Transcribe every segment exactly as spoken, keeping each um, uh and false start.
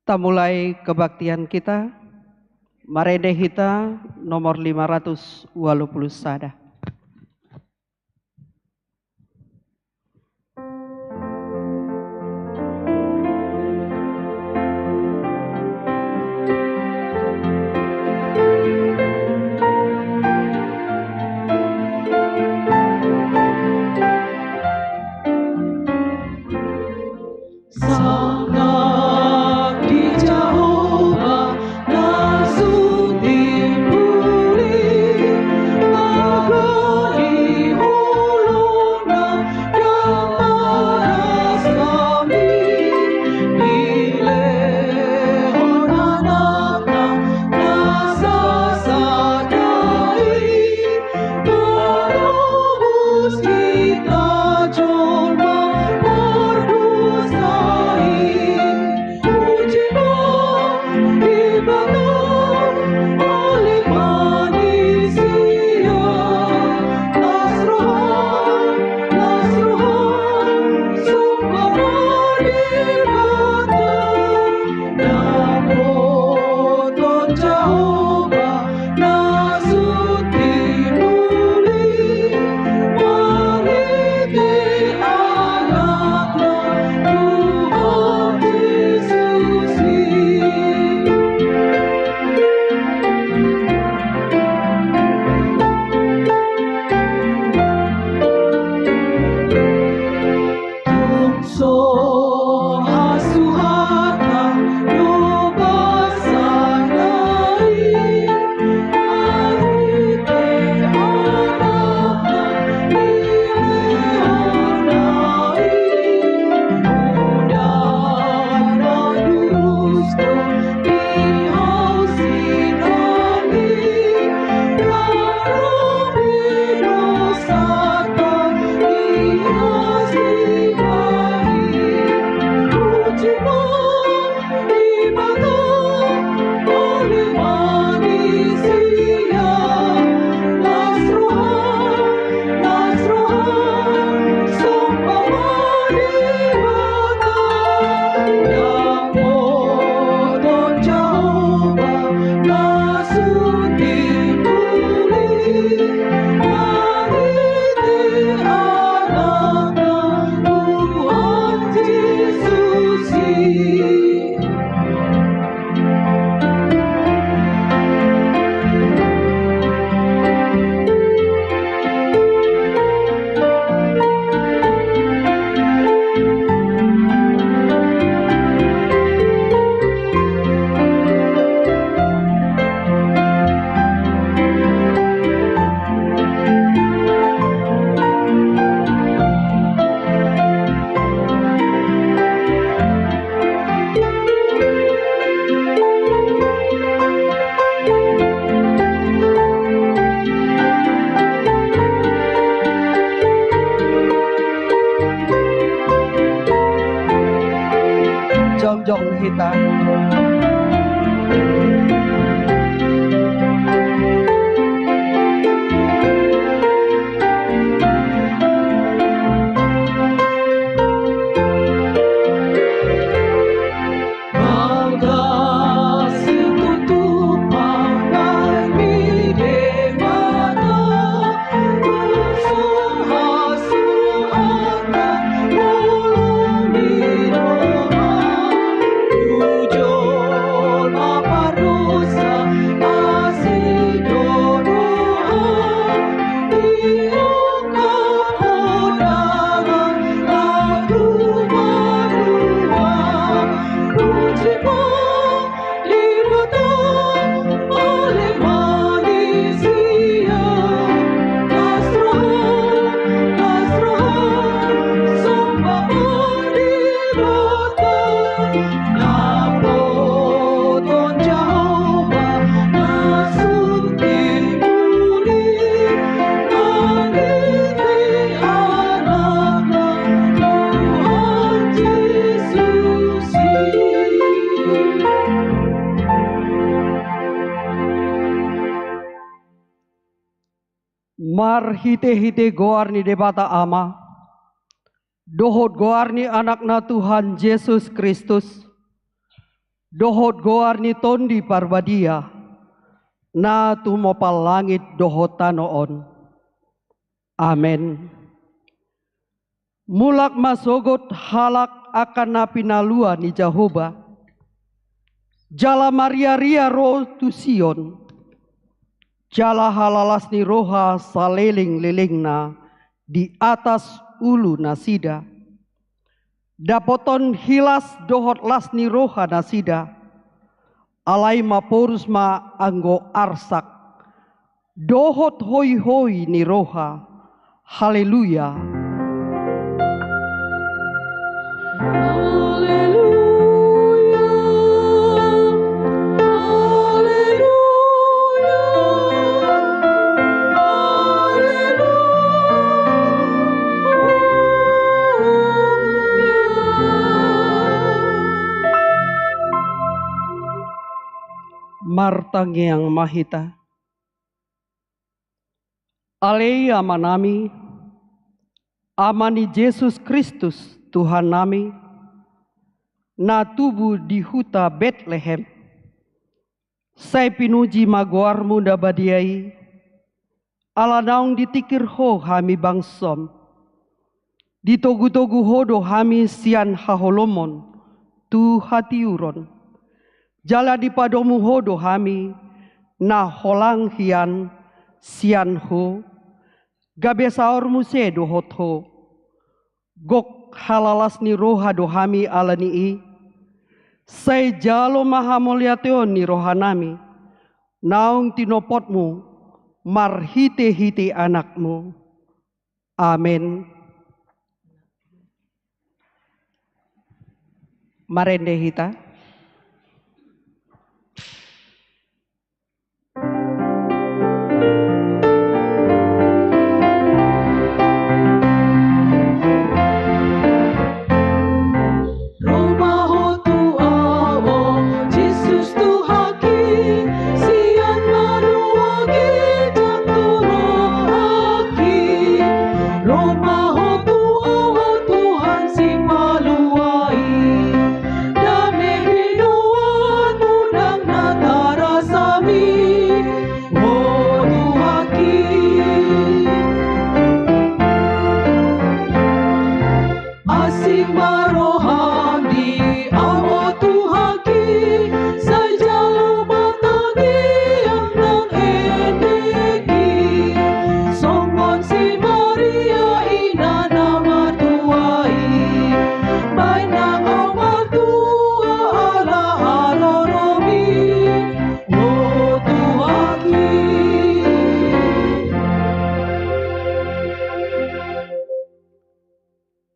Tamulai kebaktian kita, marende hita nomor lima ratus walu pulu sada. Jongjong hita. Marhitehite goar ni Debata Ama dohot goar ni Anakna Tuhan Jesus Kristus, dohot goar ni Tondi Parbadia, na tumompa langit dohot tano on. Amen. Mulak ma sogot halak angka na pinalua ni Jahowa, jala marria-ria ro tu Sion, jala halalas ni roha saleleng-lelengna di atas ulu nasida. Dapothon hilas dohot las ni roha nasida, alai maporus ma anggo arsak dohot hoi-hoi ni roha. Haleluya. Haleluya. Haleluya. Haleluya. Martangiang ma hita. Ale Amanami, Ama ni Jesus Kristus, Tuhannami, na tubu di huta Betlehem, sai pinuji ma goarmu na badia i, ala naung ditingkir ho hami bangsom. Ditogu-togu ho do hami sian haholomon tu hatiuron. Jala dipadomu ho do hami na holang hian sian ho, gabe saor muse dohot ho. Gok halalas ni roha do hami ala ni i, sai jalo ma hamauliateon ni rohanami, naung tinopotmu marhite-hite Anakmu. Amen. Marende hita. Ro ma ho tu ahu, Jesus Tuhanki, sian banua ginjang tu rohangki. Ro ma ho tu ahu, Tuhan Sipalua i, dame binoanmu ndang na tarasa mi. O Tuhanki. Asing ma roham di Ahu, Tuhanki, sai jalo ma tangiang nang endek i. Songon si Maria ina na martua i, baen nang ahu martua ala haroromi. O Tuhanki.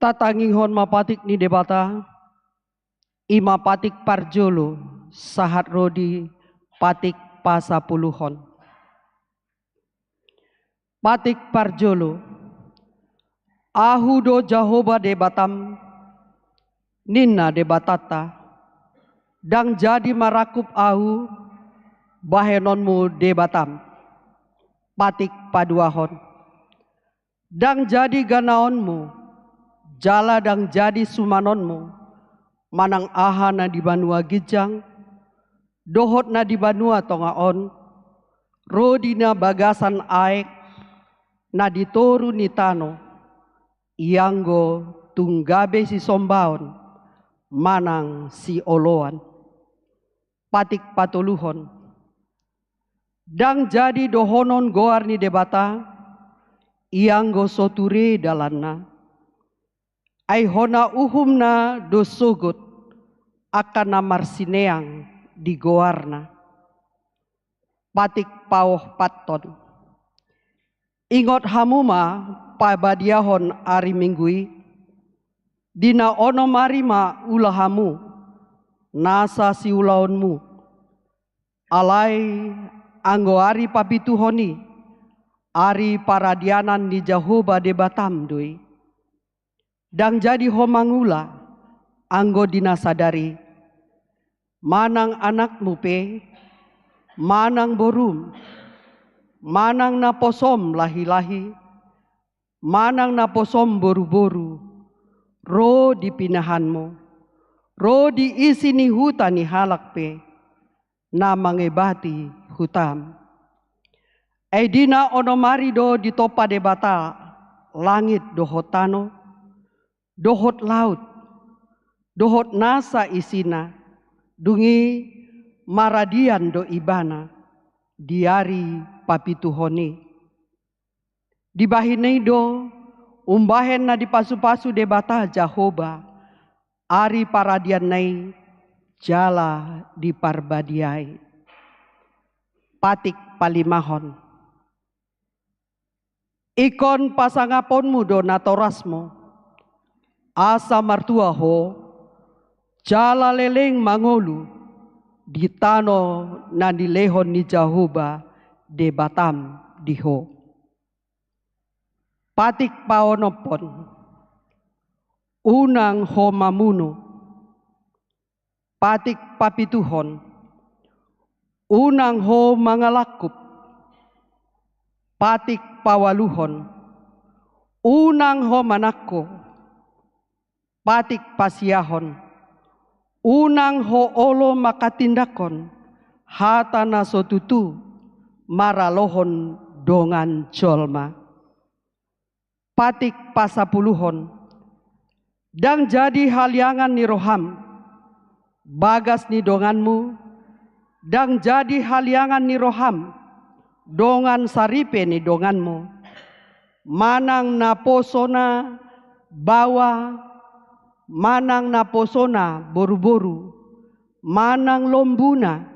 Tatangihon ma patik ni Debata, i ma patik parjolo, sahat ro di patik pasapuluhon. Patik parjolo. Ahu do Jahowa Debatam, ninna Debatanta, ndang jadi marangkup ahu bahenonmu Debatam. Patik paduahon. Ndang jadi ganaonmu, jala ndang jadi sumanonmu, manang aha na di banua ginjang, dohot na di banua tonga on, ro di na bagasan aek, na di toru ni tano, ianggo tung gabe sisombaon, manang sioloan. Patik patoluhon. Ndang jadi dohonon goar ni Debata, ianggo so ture dalanna. Ai hona uhumna do sogot angka na marsineang di goarna. Patik paompathon. Ingot hamu ma pabadiahon ari Minggu i, di na onom ari ma ula hamu, nasa siulaonmu. Alai anggo ari papituhon i, ari paradianan ni Jahowa Debatam do i. Ndang jadi ho mangula anggo di na sadari, manang anakmu pe, manang borum, manang naposom lahi-lahi, manang naposom boru-boru, ro di pinahanmu, ro di isi ni huta ni halak pe na mangebati hutam. Ai di na onom ari do ditompa Debata langit dohot tano, dohot laut, dohot nasa isina, dung i maradian do ibana di ari papituhon i. Dibahen i do umbahen na dipasupasu Debata Jahowa ari paradianna i jala diparbadiai. Patik palimahon. Ingkon pasangaponmu do natorasmu, asa martua ho, jala leleng mangolu di tano na nilehon ni Jahowa Debatam di ho. Patik paonomhon. Unang ho mamunu. Patik papituhon. Unang ho mangalangkup. Patik paualuhon. Unang ho manangko. Patik pasiahon. Unang ho olo manghatindanghon hata na so tutu maralohon dongan jolma. Patik pasapuluhon. Ndang jadi haliangan ni roham bagas ni donganmu, ndang jadi haliangan ni roham dongan saripe ni donganmu, manang naposona baoa, manang naposona boruboru, manang lombuna,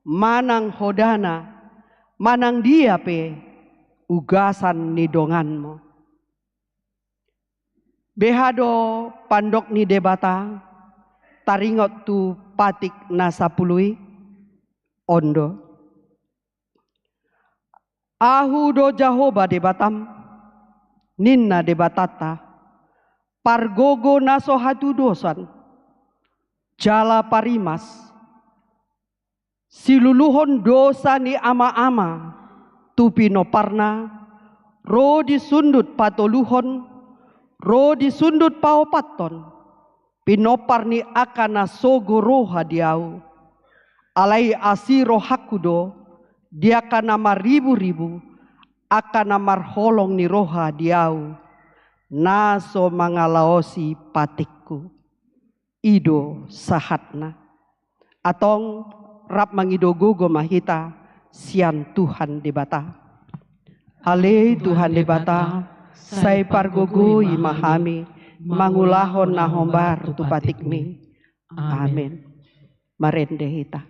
manang hodana, manang dia pe ugasan ni donganmu. Beha do pandok ni Debata taringot tu patik na sapulu i? On do. Ahu do Jahowa Debatam, ninna Debatanta, pargogo na so hatudosan, jala parimas, siluluhon dosa ni amaama tu pinomparna, ro di sundut patoluhon, ro di sundut paopathon, pinompar ni angka na sogo roha di ahu. Alai asi rohangku do di angka na marriburibu, angka na marholong ni roha di ahu, na so mangalaosi patikku. I do sahatna. Antong rap mangido gogo ma hita sian Tuhan Debata. Ale Tuhan Debata, sai pargogoi ma hami mangulahon na hombar tu patikmi. Amen. Marende hita.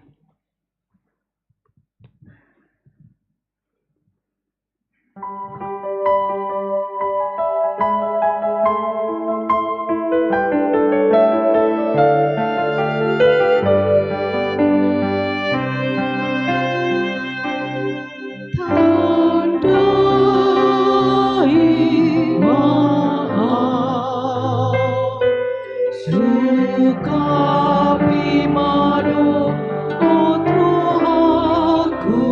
Tandai ma au, sungkapi ma dohot rohangku.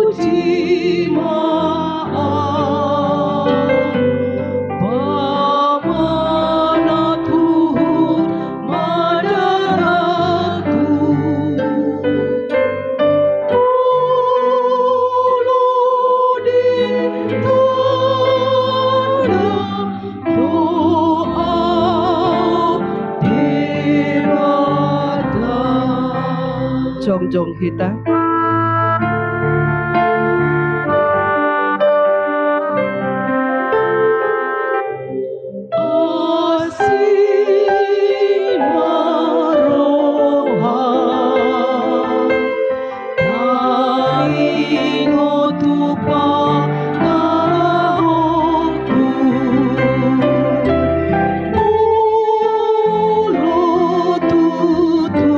Puji ma au, pamanat huhut ma darahku. Olo di tanda doa Debata. Jongjong hita. Asi ma roha, taringot tu pangarahutku. Olo tutu.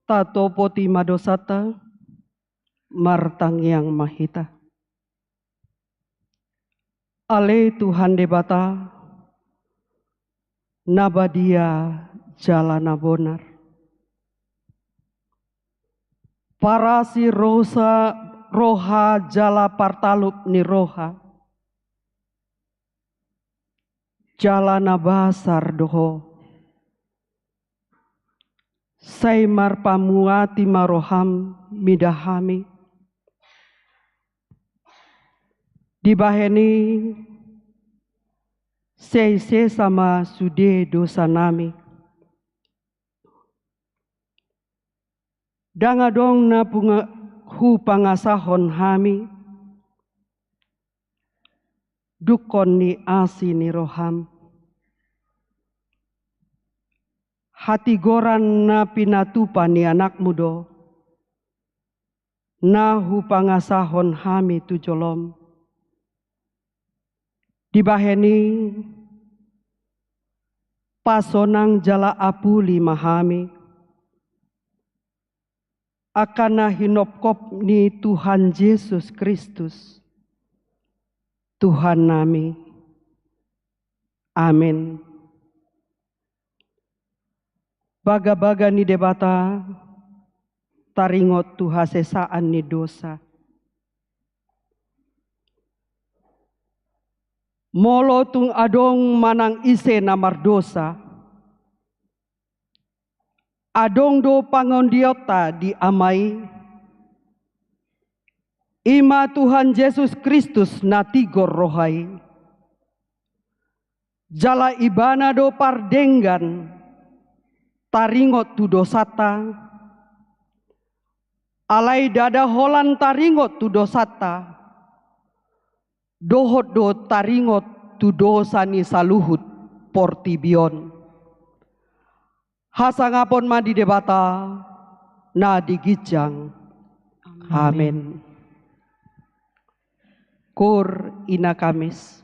Tatopoti ma dosanta, martangiang ma hita. Ale Tuhan Debata, na badia jala na bonar. Parasi rosa, roha jala partalup ni roha. Jala na basar do Ho. Sai marpamuati ma roham mida hami. Dibahen i sai sesa ma sude dosanami. Ndang adong na punga-, hupangasahon hami, dungkon ni asi ni roham. Hatigoran na pinatupa ni anakmu do, na hupangasahon hami tu jolom. Dibahen i, pasonang jala apuli ma hami. Angka na hinopkop ni Tuhan Jesus Kristus, Tuhannami. Amen. Bagabaga ni Debata, taringot tu hasesaan ni dosa. Molo tung adong manang ise na mardosa, adong do pangondionta di Ama i, i ma Tuhan Jesus Kristus na tigor roha i. Jala Ibana do pardenggan taringot tu dosanta, alai ndada holan taringot tu dosanta, dohot do taringot tu dosa ni saluhut portibi on. Hasangapon ma di Debata na di ginjang. Amen. Amen. Koor ina Kamis.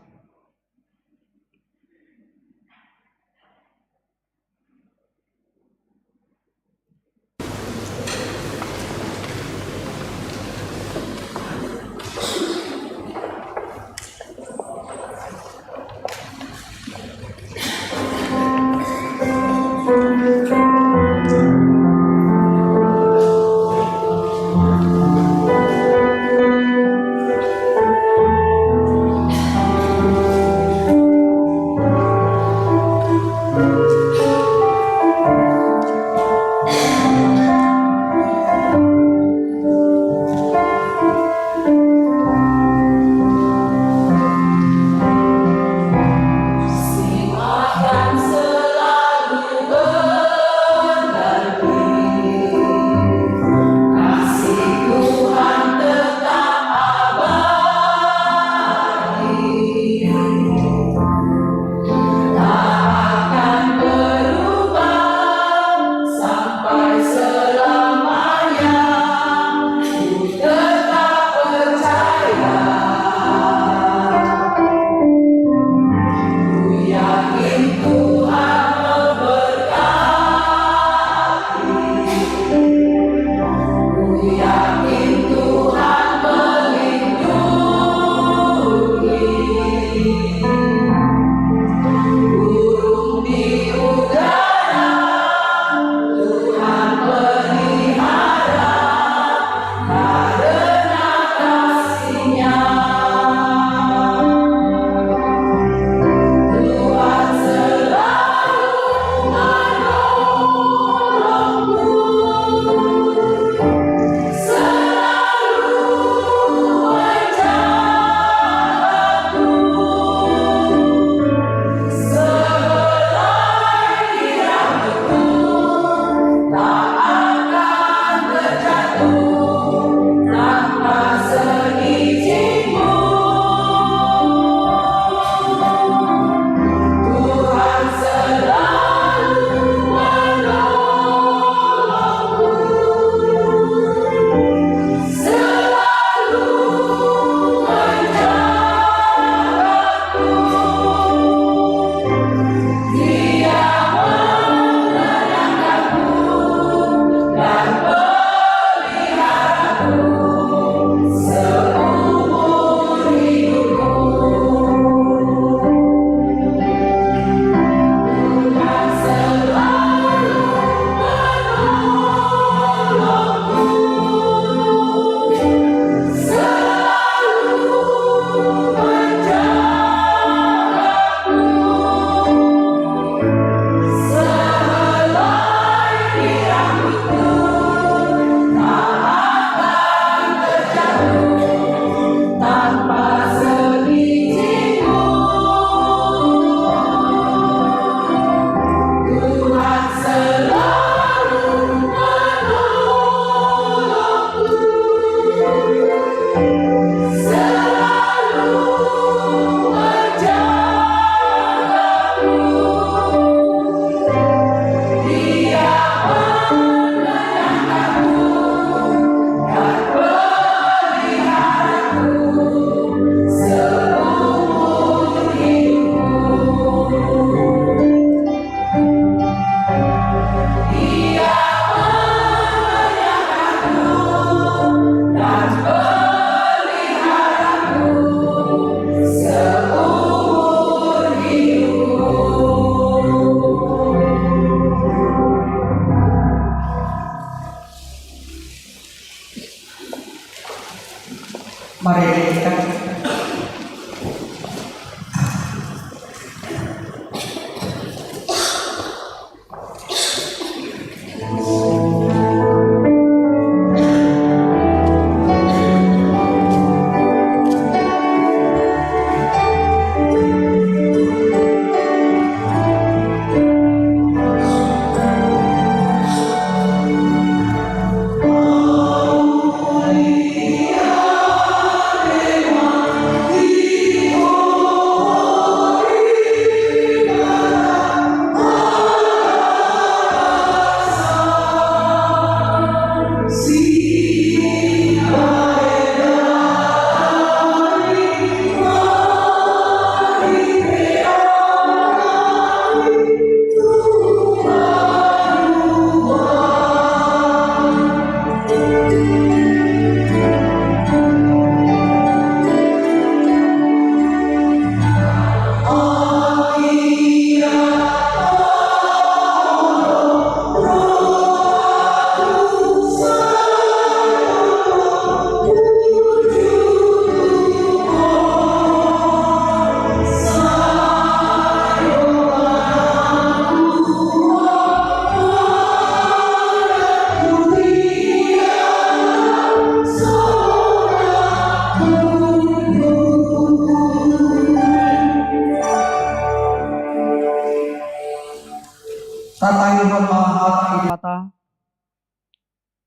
Tatangianghon ma hata ni Debata.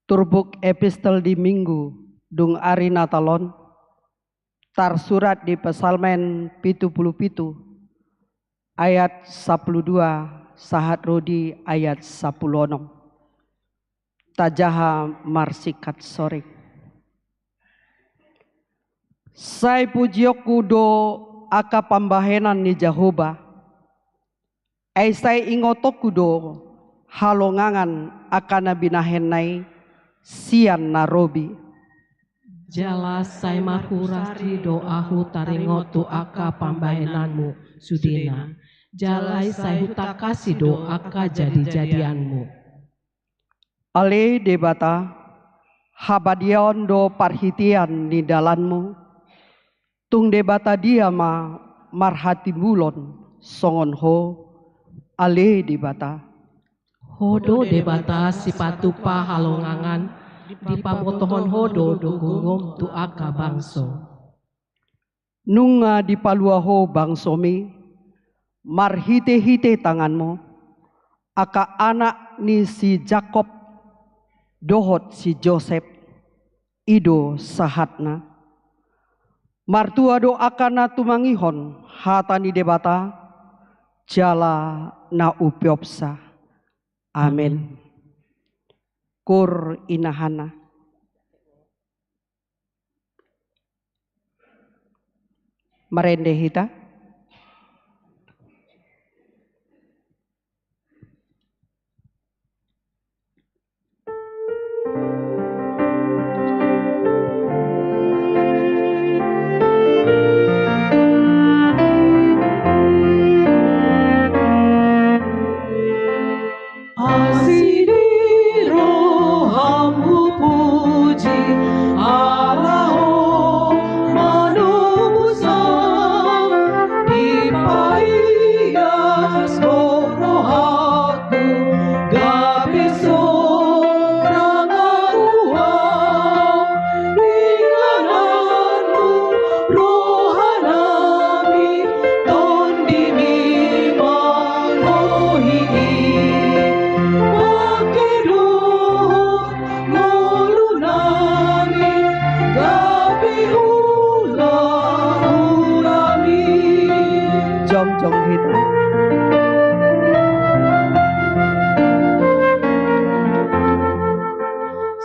Turpuk epistel di Minggu dung ari Natal on tarsurat di Psalmen pitu pulu pitu ayat sampulu dua sahat ro di ayat sampulu onom. Tajaha marsikat soring. Sai pujionku do angka pambahenan ni Jahowa, ai sai ingotonku do halongangan angka na binahenna i sian na robi. Jala sai marhurasari do ahu taringot tu angka pambahenanmu sudena, jala sai hutangkasi do angka jadijadianmu. Ale Debata, habadiaon do parhitean ni dalanmu. Tung Debata dia ma marhatimbulon songon Ho, ale Debata? Ho do Debata sipatupa halongangan, dipabotohon Ho do gogom tu angka bangso. Nunga dipalua Ho bangsomi marhitehite tanganmu, angka anak ni si Jakob dohot si Josep, i do sahatna. Martua do angka na tumangihon hata ni Debata, jala na umpeopsa. Amen. Kur inahana. Marende hita. Asi di roham hupuji, ala Ho manobushon, dipaias do rohangku, gabe sonang ahu. Ingananmu rohanami, tondimi manggohi i. Pake do ngolunami, gabe hulahulami. Jongjong hita.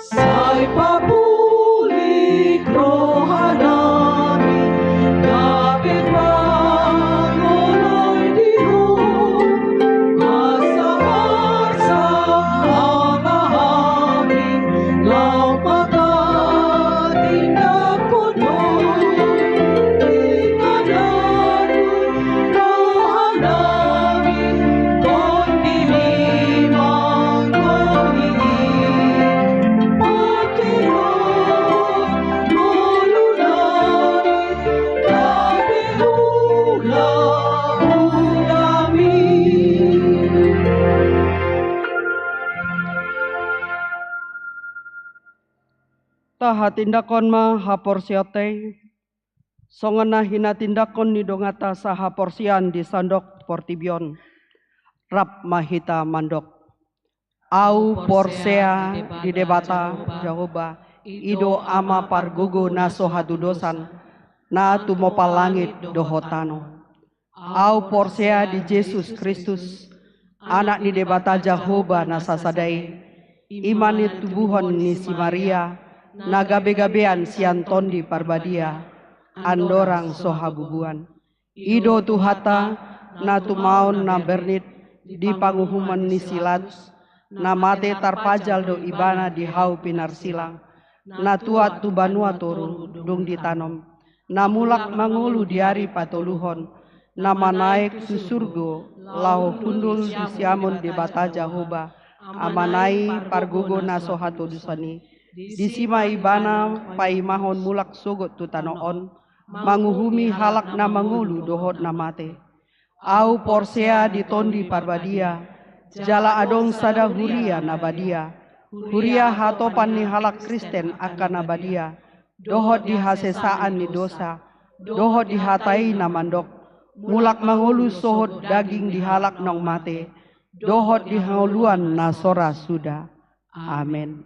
Sai papulik rohanami, gabe pangoloi di Ho, asa marsak ala hami, laho patindanghon do ingananmu. Rohanami, tondimi manggohi i, pake do ngolunami, gabe hulahulami. Tahatindanghon ma haporseaonta i, songon na hinatindanghon ni donganta sahaporseaon di sandok portibi on. Rap ma hita mandok. Ahu porsea di Debata Jahowa, i do Ama pargogo na so hatudosan, na tumompa langit dohot tano. Ahu porsea di Jesus Kristus, Anak ni Debata Jahowa na sasada i, i ma na tinobuhon ni si Maria, na gabegabean sian Tondi Parbadia, andorang so habubuan. I do Tuhanta, na tumaon na bernit di panguhuman ni si Pilatus, na mate tarpajal do ibana di hau pinarsilang, na tuat tu banua toru dung ditanom, na mulak mangolu di ari patoluhon, na manaek tu surgo laho hundul di siamun Debata Jahowa, Amana i pargogo na so hatudosan i. Disi ma ibana paimahon mulak sogot tu tano on, manguhumi halak na mangolu dohot na mate. Ahu porsea di Tondi Parbadia, jala adong sada huria na badia, huria hatopan ni halak Kristen angka na badia, dohot di hasesaan ni dosa, dohot di hata i na mandok, mulak mangolu sohot daging di halak naung mate, dohot di hangoluan na so ra suda. Amen.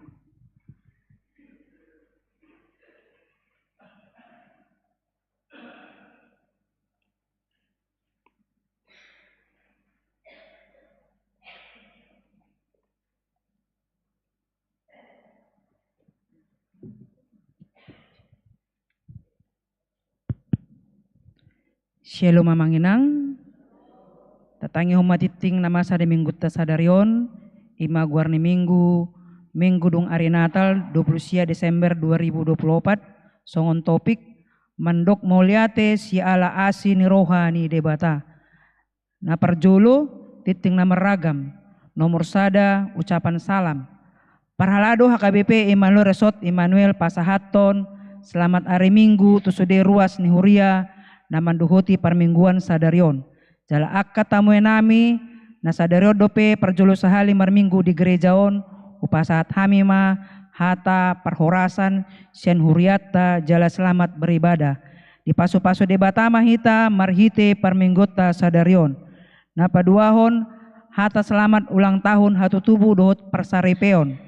Shalom amang inang. Tatangihon ma tingting na masa di minggunta sadari on, i ma goar ni minggu, minggu dung ari Natal, dua puluh sia Desember dua ribu dua puluh opat, songon topik, mandok mauliate siala asi ni roha ni Debata. Na parjolo, tingting na marragam. Nomor sada, ucapan salam. Parhalado H K B P Immanuel Resort Immanuel pasahathon selamat ari Minggu tu sude ruas ni huria na mandohoti parmingguan sadari on. Jala angka tamuenami na sadari on dope parjolo sahali marminggu di gereja on, hupasahat hami ma hata parhorasan sian hurianta jala selamat beribadah. Dipasupasu Debata ma hita marhite parminggunta sadari on. Na paduahon, hata selamat ulang tahun hatutubu dohot parsaripeon.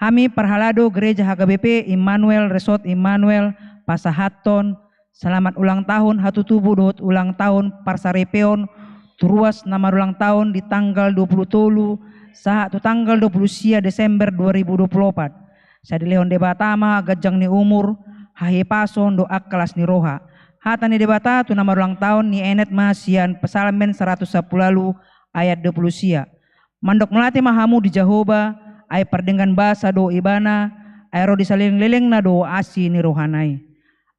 Hami parhalado gereja H K B P Immanuel Resort Immanuel pasahathon selamat ulang tahun hatutubu dohot ulang tahun parsaripeon tu ruas na marulang tahun di tanggal dua puluh tolu sahat tu tanggal dua puluh sia Desember dua ribu dua puluh opat. Sai dilehon Debata ma ganjang ni umur, hahipason dohot las ni roha. Hata ni Debata tu na marulang tahun dienet ma sian Psalmen saratus sampulu ualu ayat dua puluh sia. Mandok mauliate ma hamu di Jahowa, ai pardenggan basa do Ibana, ai ro di salelenglelengna do asi ni rohana i.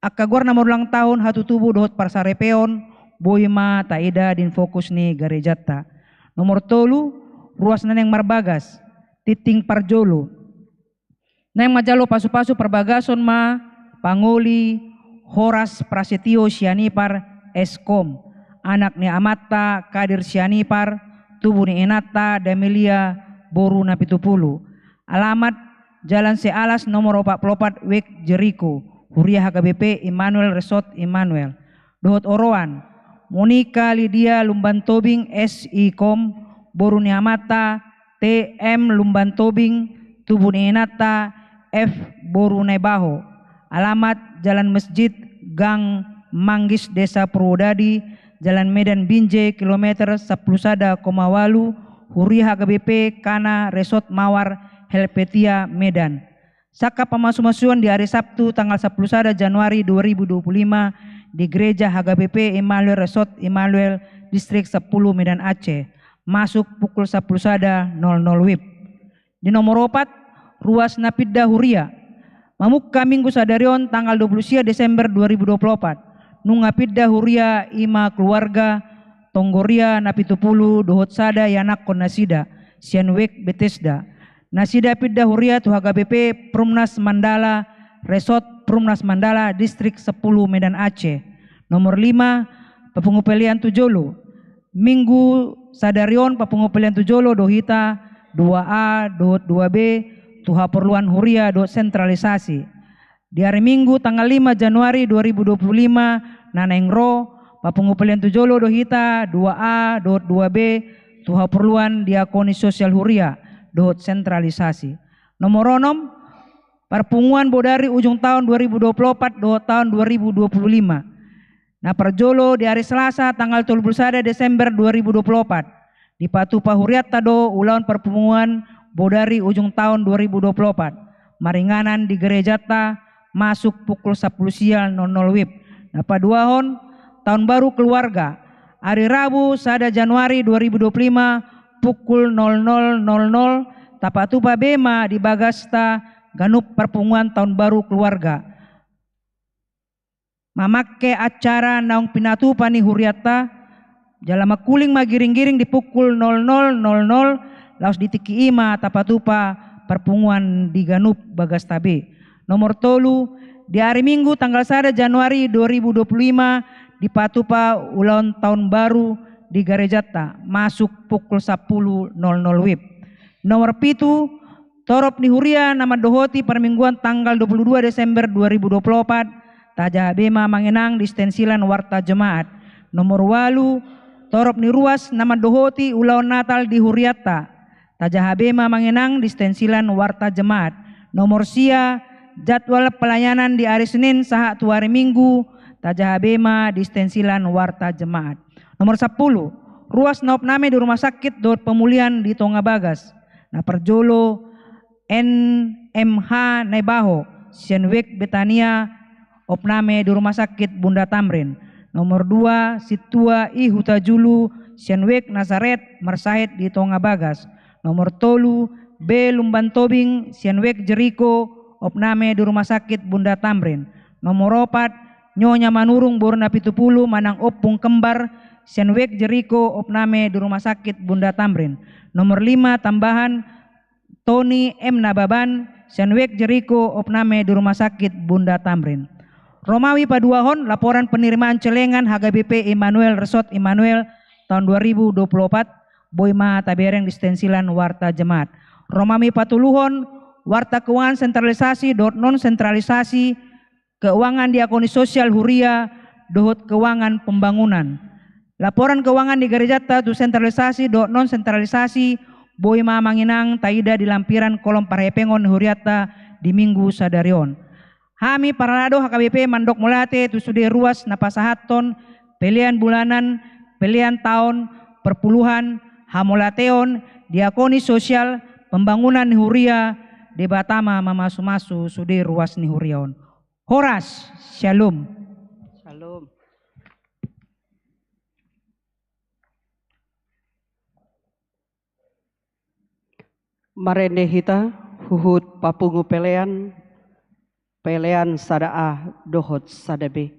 Angka goar na marulang tahun hatutubu dohot parsaripeon, boi ma taida di fokus ni garejanta. Nomor tolu, ruas na naeng marbagas, tingting parjolo. Naeng manjalo pasupasu parbagason ma pangoli Horas Prasetyo Sianipar, S Kom, anak ni amanta Kadir Sianipar, tubu ni inanta Damelia, boru Napitupulu. Alamat Jalan Sealas nomor opat pulu opat, Wek Jeriko, huria H K B P Immanuel Resort Immanuel. Dohot oroan, Monika Lydia Lumbantobing, S I Kom, boru ni amanta T M Lumbantobing, tubu ni inanta F, boru Naibaho. Alamat Jalan Masjid, Gang Manggis, Desa Purwodadi, Jalan Medan Binjai, kilometer sampulu sada koma ualu, huria H K B P Kana Resort Mawar, Helvetia, Medan. Sangkap pamasumasuon di ari Sabtu tanggal sampulu sada Januari dua ribu dua puluh lima di Gereja H K B P Immanuel Resort Immanuel, Distrik sampulu, Medan Aceh, masuk pukul sampulu sada nol nol wib. Di nomor opat, ruas na pinda huria. Mamungka Minggu sadari on tanggal dua puluh sia Desember dua ribu dua puluh opat, nunga pinda huria, i ma keluarga Tonggoria Napitupulu dohot sada ianakhon nasida sian Wek Betesda. Nasida pinda huria tu H K B P Perumnas Mandala, Resort Perumnas Mandala, Distrik sampulu, Medan Aceh. Nomor lima, papungu pelean tu jolo. Minggu sadari on papungu pelean tu jolo do hita, dua A dohot dua B, tu haporluan huria dohot sentralisasi. Di ari Minggu tanggal lima Januari dua ribu dua puluh lima na naeng ro, papungu pelean tu jolo do hita, dua A dohot dua B, tu haporluan diakoni sosial huria dohot sentralisasi. Nomor onom, parpunguan bodari ujung tahun dua ribu dua puluh opat dohot tahun dua ribu dua puluh lima. Na parjolo, di ari Selasa tanggal tolu pulu sada Desember dua ribu dua puluh opat, dipatupa hurianta do ulaon parpunguan bodari ujung tahun dua ribu dua puluh opat, maringanan di gerejanta, masuk pukul sampulu sia nol nol wib. Na paduahon, tahun baru keluarga, ari Rabu sada Januari dua ribu dua puluh lima, pukul nol nol nol nol, tapatupa be ma di bagasta ganup parpunguan tahun baru keluarga. Mamangke acara naung pinatupa ni hurianta, jala mangkuling ma giringgiring di pukul nol nol nol nol, laos di tingki i ma tapatupa parpunguan di ganup bagasta be. Nomor tolu, di ari Minggu tanggal sada Januari dua ribu dua puluh lima, dipatupa ulaon tahun baru di garejanta, masuk pukul sampulu nol nol wib. Nomor pitu, torop ni huria na mandohoti parmingguan tanggal dua puluh dua Desember dua ribu dua puluh opat, tajaha be ma amang inang di stensilan warta Jemaat. Nomor ualu, Torop ni ruas na mandohoti ulaon Natal di hurianta. Tajaha be ma amang inang di stensilan Warta Jemaat. Nomor sia, jadwal pelayanan di ari Senin sahat tu ari Minggu, tajaha be ma di stensilan Warta Jemaat. Nomor sampulu, ruas na opname di rumah sakit dohot pemulihan di Tonga Bagas. Na parjolo, N M H Naibaho, sian Wijk Betania, opname di Rumah Sakit Bunda Tamrin. Nomor dua, Sintua I Hutajulu, sian Wijk Nasaret, marsahit di Tonga Bagas. Nomor tolu, B Lumban Tobing, sian Wijk Jeriko, opname di Rumah Sakit Bunda Tamrin. Nomor opat, Nyonya Manurung boru na pitu pulu manang ompung kembar, sian Wijk Jeriko, opname di Rumah Sakit Bunda Tamrin. Nomor lima, tambahan, Tony M Nababan, sian Wijk Jeriko, opname di Rumah Sakit Bunda Tamrin. Romawi paduahon laporan penerimaan celengan H K B P Immanuel Resort Immanuel tahun dua ribu dua puluh opat, boi ma tabereng di stensilan Warta Jemaat. Romawi patoluhon, warta keuangan sentralisasi dohot non sentralisasi, keuangan diakoni sosial huria, dohot keuangan pembangunan. Laporan keuangan di gerejanta tu sentralisasi dohot non sentralisasi, boi ma amang inang taida di lampiran kolom parhepengon ni hurianta di Minggu sadari on. Hami parhalado H K B P mandok mauliate tu sude ruas na pasahathon pelean bulanan, pelean taon, perpuluhan, hamauliateon, diakoni sosial, pembangunan ni huria, Debata ma mamasumasu sude ruas ni huria on. Horas, syalom. Syalom. Marende hita huhut papungu pelean, pelean sada A dohot sada B.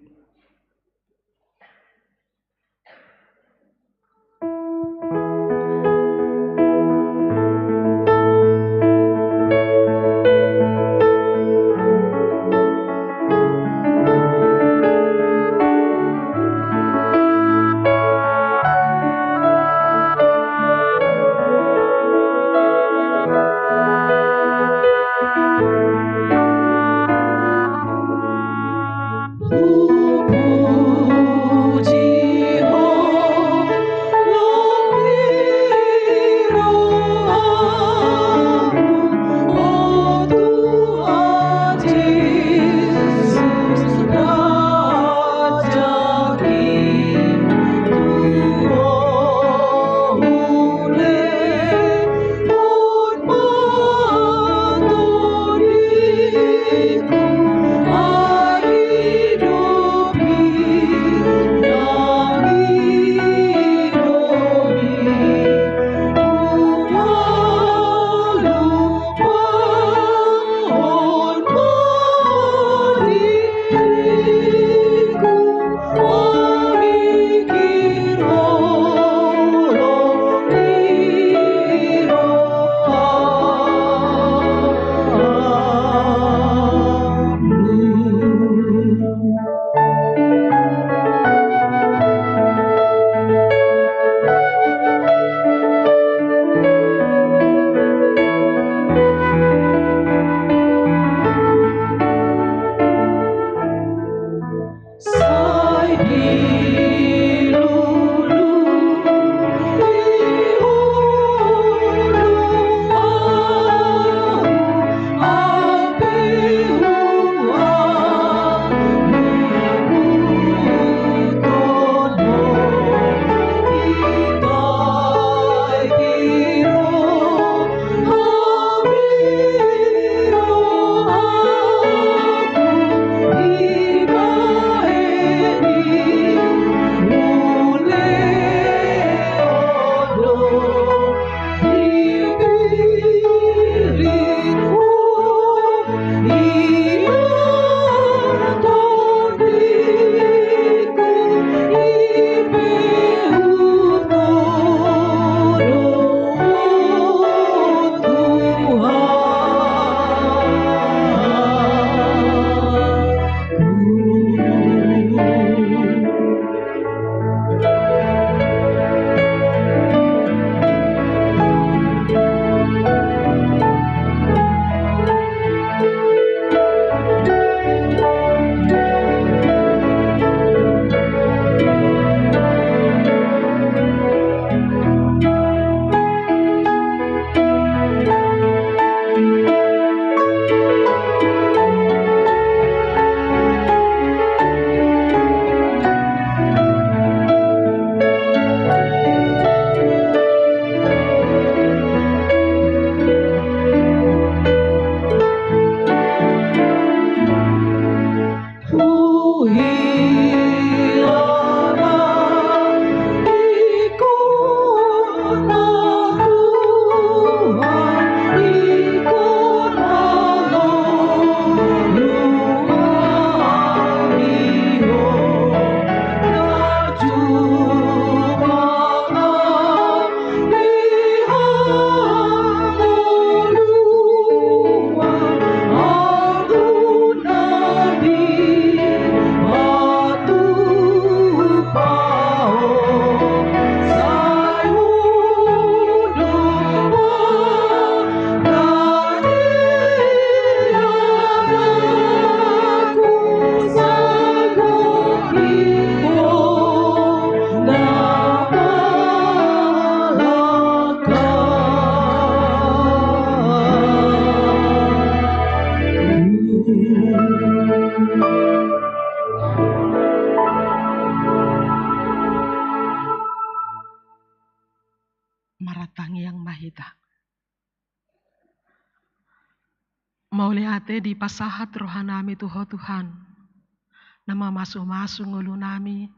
Martangiang ma hita. Mauliate dipasahat rohanami tu Ho Tuhan, na mamasumasu ngolunami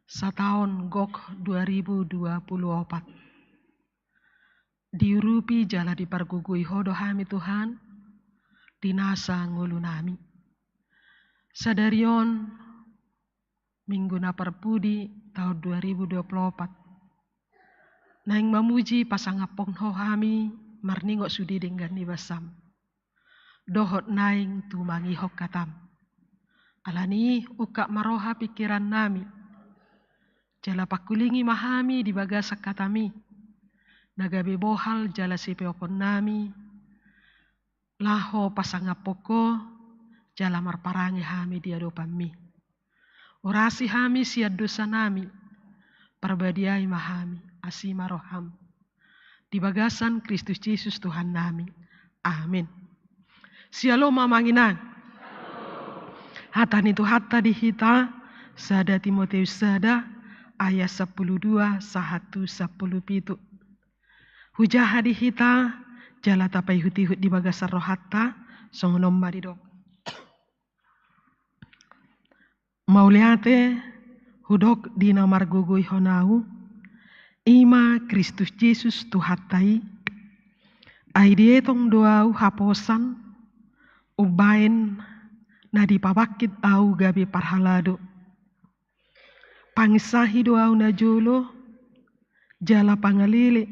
sataon gok dua ribu dua puluh opat. Diurupi jala dipargogoi Ho do hami Tuhan, di nasa ngolunami. Sadari on, Minggu na parpudi taon dua ribu dua puluh opat. Naeng mamuji pasangaphon Ho hami marningot sude denggan ni basam. Dohot naeng tumangihon hatam. Alani i ungkap ma roha pingkirannami. Jala pangkulingi ma hami di bagasan hatami. Na gabe bohal jala sipeophonnami. Laho pasangaphon Ho, jala marparange hami di adopanmi. Urasi hami sian dosanami, parbadiai ma hami, asi ma roham. Di bagasan Kristus Jesus Tuhannami. Amin. Syalom amang inang. Hata ni Tuhanta di hita, sada Timoteus sada, ayat sampulu dua sahat tu sampulu pitu. Hujaha di hita, jala tapaihut-ihut di bagasan rohanta, songon on ma didok. Mauliate, hudok di na margogoihon ahu, i ma Kristus Jesus Tuhanta i, ai dietong do ahu haposan, umbahen na dipabangkit ahu gabe parhalado. Panginsahi do ahu najolo, jala pangalele,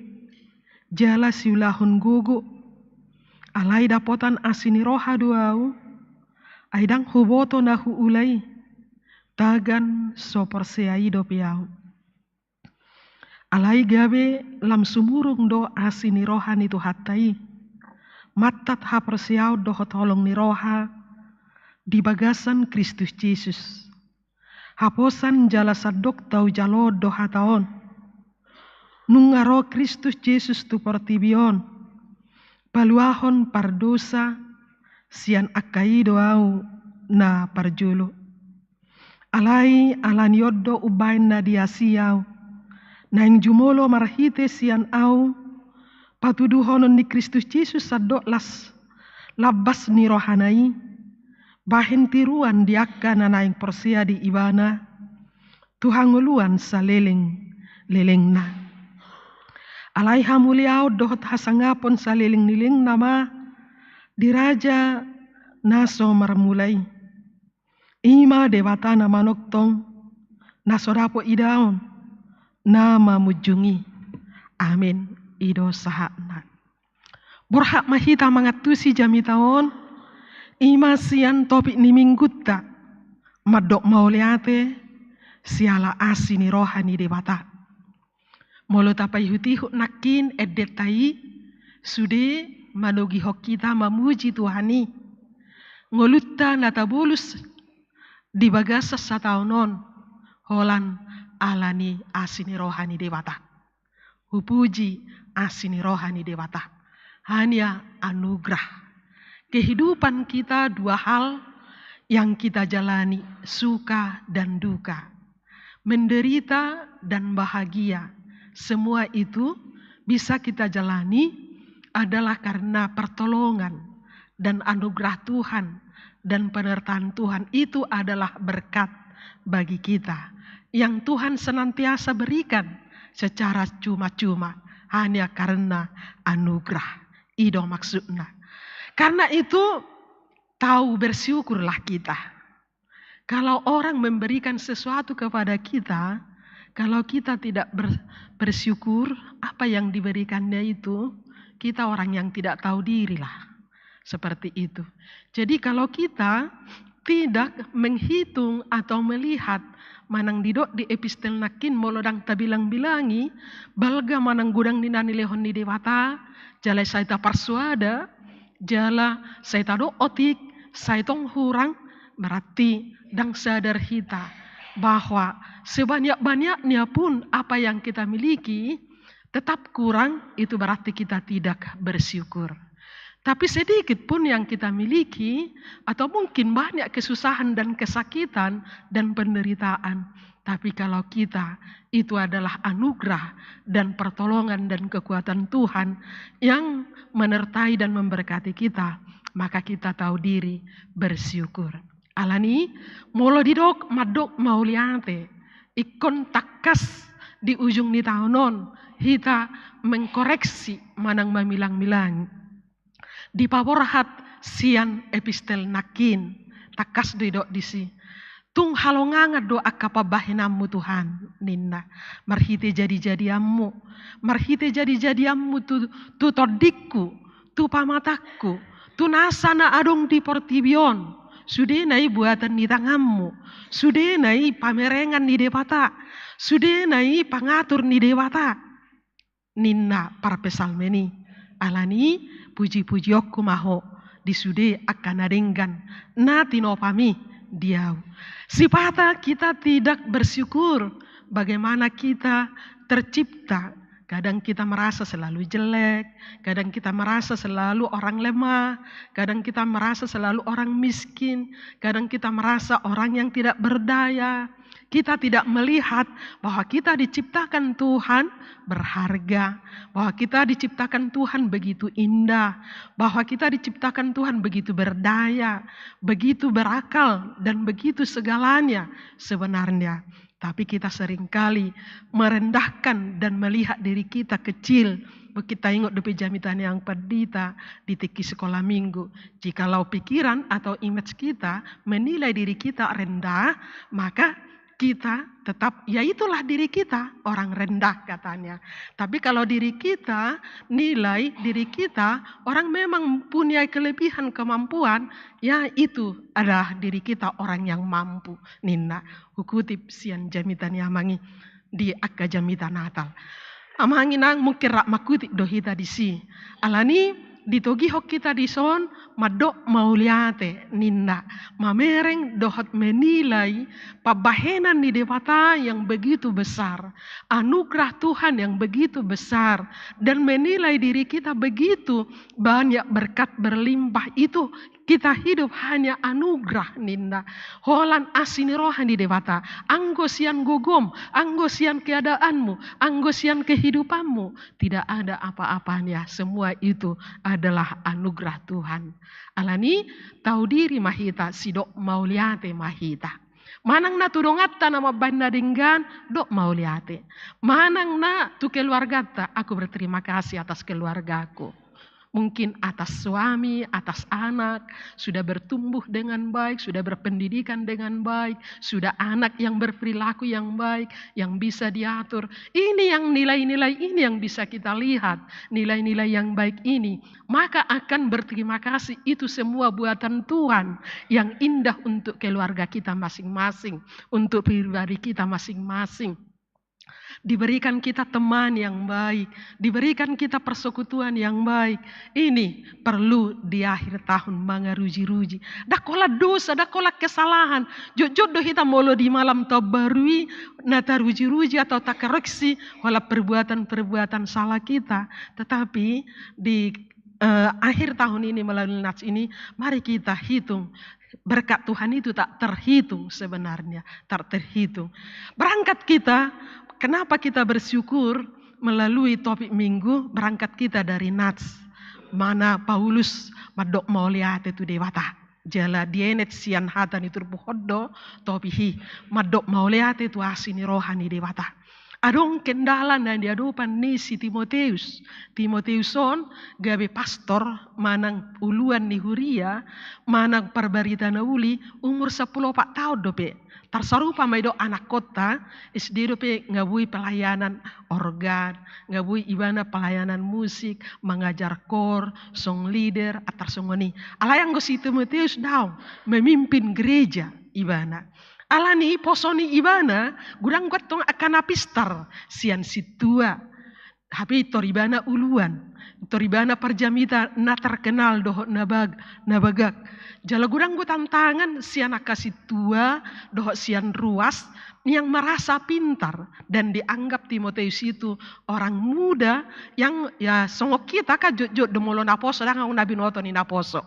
jala siulahon gogo, alai dapotan asi ni roha do ahu, ai ndang huboto na huula i, tagan so porsea i dope ahu. Alai gabe lam sumurung do asi ni roha ni Tuhanta i, mantat haporseaon dohot holong ni roha, di bagasan Kristus Jesus. Haposan jala sandok taujalo do hata on. Nunga ro Kristus Jesus tu portibi on, paluahon pardosa sian angka i do ahu na parjolo. Alai alani on do umbahen na diasi ahu, naeng jumolo marhite sian ahu, patuduhonon ni Kristus Jesus sandok las lambas ni rohana i, bahen tiruan di angka na naeng porsea di ibana, tu hangoluan saleleng-lelengna. Alai hamuliaon dohot hasangapon saleleng-lelengna ma, di Raja na so marmula i. I ma Debata na manongtong, na so dapot idaon, na mamunjung i. Amin. I do sahatna. Borhat ma hita mangantusi jamita on, i ma sian topik ni minggunta, mandok mauliate, siala asi ni roha ni Debata. Molo tapaihut-ihut nangkin endenta i, sude manogihon hita mamuji Tuhan i. Ngolunta na tabolus di bagasan sataon on, holan alani asi ni roha ni Debata. Hupuji asi ni roha ni Debata. Hanya anugerah. Kehidupan kita dua hal yang kita jalani, suka dan duka. Menderita dan bahagia, semua itu bisa kita jalani adalah karena pertolongan dan anugerah Tuhan dan penyertaan Tuhan. Itu adalah berkat bagi kita yang Tuhan senantiasa berikan secara cuma-cuma, hanya karena anugerah. I do maksudna. Karena itu, tahu bersyukurlah kita. Kalau orang memberikan sesuatu kepada kita, kalau kita tidak ber-, bersyukur, apa yang diberikannya itu, kita orang yang tidak tahu diri lah. Seperti itu. Jadi, kalau kita tidak menghitung atau melihat, manang didok di epistel nangkin, molo ndang tabilang-bilangi, balga manang godang ni na nilehon ni Debata, jala sai taparsuada, jala sai tadok otik, sai tong hurang, berarti ndang sadar hita bahwa sebanyak-banyaknya pun apa yang kita miliki, tetap kurang, itu berarti kita tidak bersyukur. Tapi sedikit pun yang kita miliki, atau mungkin banyak kesusahan dan kesakitan dan penderitaan, tapi kalau kita, itu adalah anugerah dan pertolongan dan kekuatan Tuhan yang menyertai dan memberkati kita, maka kita tahu diri bersyukur. Alani, molo didok mandok mauliate, ingkon tangkas di ujung ni taon on hita mengkoreksi manang mamilang-milang. Dipaborhat sian epistel nangkin, tangkas do didok disi. Tung halongangan do angka pambahenanmu Tuhan, ninna. Marhite jadi-jadianmu, marhite jadi-jadianmu tu, tu tondingku, tu pamatangku, tu nasa na adong di portibi on. Sudena i buatan ni tanganmu, sudena i pamerengan ni Debata, sudena i pangatur ni Debata, ninna parpsalmen i. Alani, puji-pujionku ma Ho di sude angka na denggan na tinopami di ahu. Sipata kita tidak bersyukur bagaimana kita tercipta. Kadang kita merasa selalu jelek, kadang kita merasa selalu orang lemah, kadang kita merasa selalu orang miskin, kadang kita merasa orang yang tidak berdaya. Kita tidak melihat bahwa kita diciptakan Tuhan berharga, bahwa kita diciptakan Tuhan begitu indah, bahwa kita diciptakan Tuhan begitu berdaya, begitu berakal, dan begitu segalanya sebenarnya. Tapi kita seringkali merendahkan dan melihat diri kita kecil. Kita ingot dope jamita ni Amang Pandita di tingki sekolah minggu. Jikalau pikiran atau image kita menilai diri kita rendah, maka kita tetap, ya itulah diri kita, orang rendah katanya. Tapi kalau diri kita, nilai diri kita, orang memang punya kelebihan kemampuan, ya itu adalah diri kita orang yang mampu, ninna. Hukutip sian jamita ni Amang i di angka jamita Natal. Amang inang, mungkin rap mangkutip do hita disi. Alani, ditogihon hita dison mandok mauliate, ninna. Mamereng dohot menilai pambahenan ni Debata yang begitu besar, anugerah Tuhan yang begitu besar, dan menilai diri kita begitu banyak berkat berlimpah itu. Kita hidup hanya anugerah, ninna. Holan asi ni roha ni Debata. Anggo sian gogom, anggo sian keadaanmu, anggo sian kehidupanmu, tidak ada apa-apanya. Semua itu adalah anugerah Tuhan. Alani, tahu diri ma hita, sidok mauliate ma hita. Manang na tu donganta na mambahen na denggan, dok mauliate. Manang na tu keluarganta, aku berterima kasih atas keluargaku. Mungkin atas suami, atas anak, sudah bertumbuh dengan baik, sudah berpendidikan dengan baik, sudah anak yang berperilaku yang baik, yang bisa diatur. Ini yang nilai-nilai ini yang bisa kita lihat, nilai-nilai yang baik ini. Maka akan berterima kasih, itu semua buatan Tuhan yang indah untuk keluarga kita masing-masing, untuk pribadi kita masing-masing. Diberikan kita teman yang baik, diberikan kita persekutuan yang baik. Ini perlu di akhir tahun mangaruji-ruji. Ndang holan dosa, ndang holan kesalahan. Jotjot do hita molo di malam taon baru i na taruji-ruji atau takoreksi holan perbuatan-perbuatan salah kita. Tetapi di eh, akhir tahun ini melalui Nats ini, mari kita hitung. Berkat Tuhan itu tak terhitung sebenarnya, tak terhitung. Berangkat kita, kenapa kita bersyukur melalui topik minggu, berangkat kita dari Nats. Mana Paulus mandok mauliate tu Debata. Jala dienet sian hata ni turpuk on do topik i, mandok mauliate tu asi ni roha ni Debata. Adong kendala na di adopan ni si Timoteus. Timoteus on gabe pastor, manang uluan ni huria, manang parbarita na uli, umur sampulu opat taon dope. Tarsarupa ma i do anakkonta, S D dope nga boi pelayanan organ, nga boi ibana pelayanan musik, mangajar kor, song leader, atau songon i. Alai anggo si Timoteus daong, memimpin gereja ibana. Alani poso ni ibana, godang do antong angka na pistar sian sintua. Hape pintor ibana uluan, pintor ibana parjamita na terkenal dohot na bag-, na bagak. Jala godang do tantangan sian angka sintua dohot sian ruas yang merasa pintar dan dianggap Timoteus itu orang muda yang, ya, songon hita kan jotjot do molo naposo, ndang ahu na binoto ni naposo.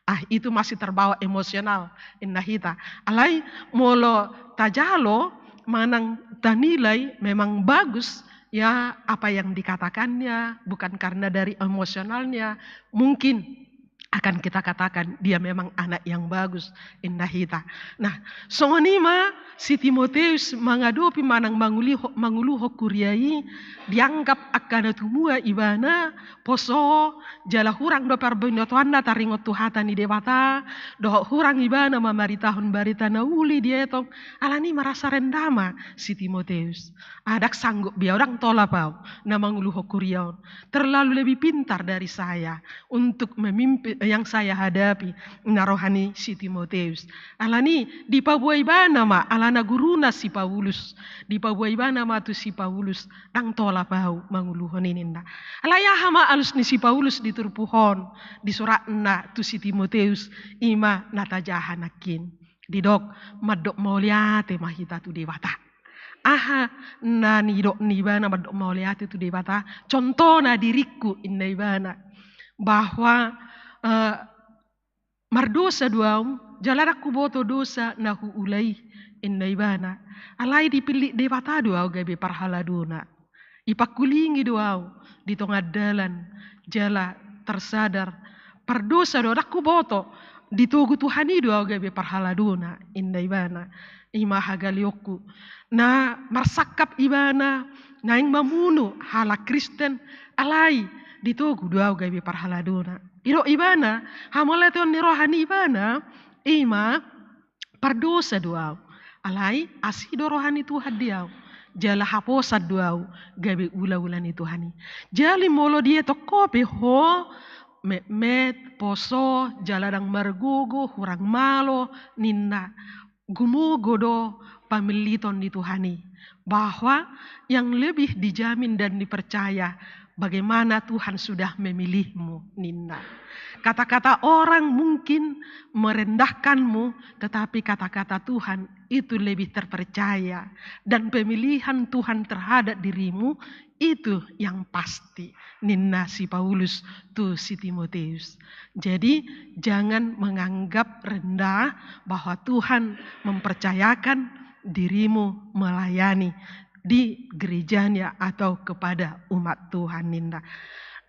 Ah, itu masih terbawa emosional, inna hita. Alai molo tajalo manang tanilai memang bagus, ya, apa yang dikatakannya, bukan karena dari emosionalnya, mungkin akan kita katakan dia memang anak yang bagus, inna hita. Nah, songon i ma si Timoteus mangadopi manang manguli-, manguluhon kuria i, dianggap angka na tumua ibana, poso, jala hurang do parbinotoanna taringot tu hata ni Debata, dohot hurang ibana mamaritahon barita na uli dietong, alani i merasa rendah ma si Timoteus. Ah, ndang sanggup be ahu, ndang tolap ahu na manguluhon kuria on. Terlalu lebih pintar dari saya untuk memimpin yang saya hadapi, inna roha ni si Timoteus. Alani i dipaboa ibana ma, alana guruna si Paulus. Dipaboa ibana ma tu si Paulus, ndang tolap ahu manguluhon i, ninna. Alai aha ma alus ni si Paulus di turpuk on, di suratna tu si Timoteus, i ma na tajaha nangkin. Didok, mandok mauliate ma hita tu Debata. Aha na nidok ni ibana mandok mauliate tu Debata? Contohna diringku, inna ibana, bahwa, eh, mardosa do ahu, jala ndang huboto dosa na huula i, inna ibana. Alai dipillit Debata do ahu gabe parhaladona. Ipangkulingi do ahu di tonga dalan, jala tarsadar pardosa do ahu, ndang huboto, ditogu Tuhan i do ahu gabe parhaladona, inna ibana. I ma hagaleonku. Na marsangkap ibana naeng mamunu halak Kristen, alai ditogu do ahu gabe parhaladona. Didok ibana, hamauliateon ni roha ni ibana, i ma, pardosa do ahu. Alai asi do roha ni Tuhan di ahu. Jala haposan do ahu gabe ulaula ni Tuhan i. Jadi molo dietong ho pe ho metmet, poso, jala ndang margogo, hurang malo, ninna, gumogo do pamiliton ni Tuhan i. Bahwa yang lebih dijamin dan dipercaya bagaimana Tuhan sudah memilihmu, ninna. Kata-kata orang mungkin merendahkanmu, tetapi kata-kata Tuhan itu lebih terpercaya. Dan pemilihan Tuhan terhadap dirimu itu yang pasti, ninna si Paulus tu si Timoteus. Jadi, jangan menganggap rendah bahwa Tuhan mempercayakan dirimu melayani di gerejanya atau kepada umat Tuhan, ninna.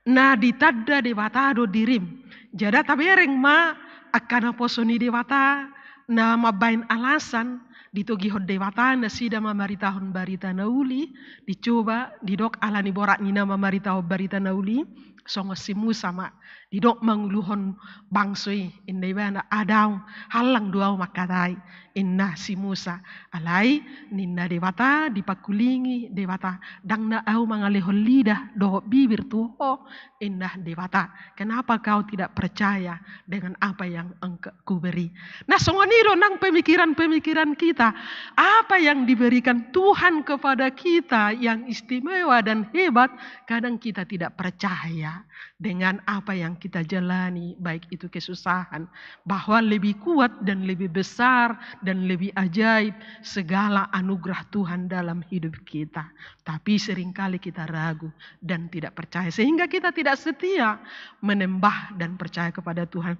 Na ditanda Debata do dirim. Jadi tabereng ma angka naposo ni Debata na mambaen alasan ditogihon Debata nasida mamaritahon barita na uli, dicoba, didok alani borat ninna mamaritahon barita na uli, songon si Musa ma. Didok manguluhon bangso i, inna ibana, ah daong, hallang do ahu mangkatai, inna si Musa. Alai ninna Debata, dipangkulingi Debata, ndang na ahu mangalehon lidah dohot bibir tu ho, inna Debata. Kenapa kau tidak percaya dengan apa yang engkau kuberi? Nah, songon i do nang pemikiran-pemikiran kita. Apa yang diberikan Tuhan kepada kita yang istimewa dan hebat, kadang kita tidak percaya dengan apa yang kita jalani, baik itu kesusahan, bahwa lebih kuat dan lebih besar dan lebih ajaib segala anugerah Tuhan dalam hidup kita. Tapi seringkali kita ragu dan tidak percaya, sehingga kita tidak setia menembah dan percaya kepada Tuhan.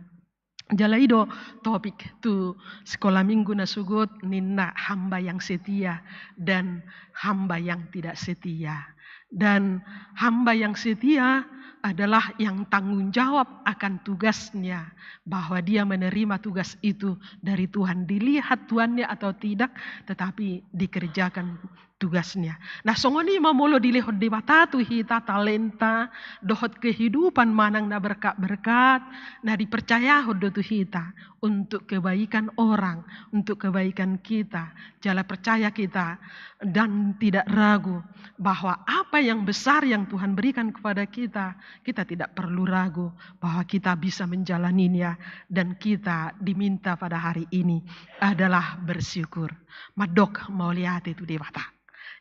Jala i do topik tu sekolah minggu na sogot, ninna hamba yang setia dan hamba yang tidak setia. Dan hamba yang setia adalah yang tanggung jawab akan tugasnya, bahwa dia menerima tugas itu dari Tuhan, dilihat tuannya atau tidak, tetapi dikerjakan tugasnya. Nah, songon i ma molo dilehon Debata tu hita talenta dohot kehidupan manang na berkat-berkat, na dipercayahon do tu hita untuk kebaikan orang, untuk kebaikan kita. Jala percaya kita dan tidak ragu bahwa apa yang besar yang Tuhan berikan kepada kita, kita tidak perlu ragu bahwa kita bisa menjalaninya, dan kita diminta pada hari ini adalah bersyukur. Mandok mauliate tu Debata.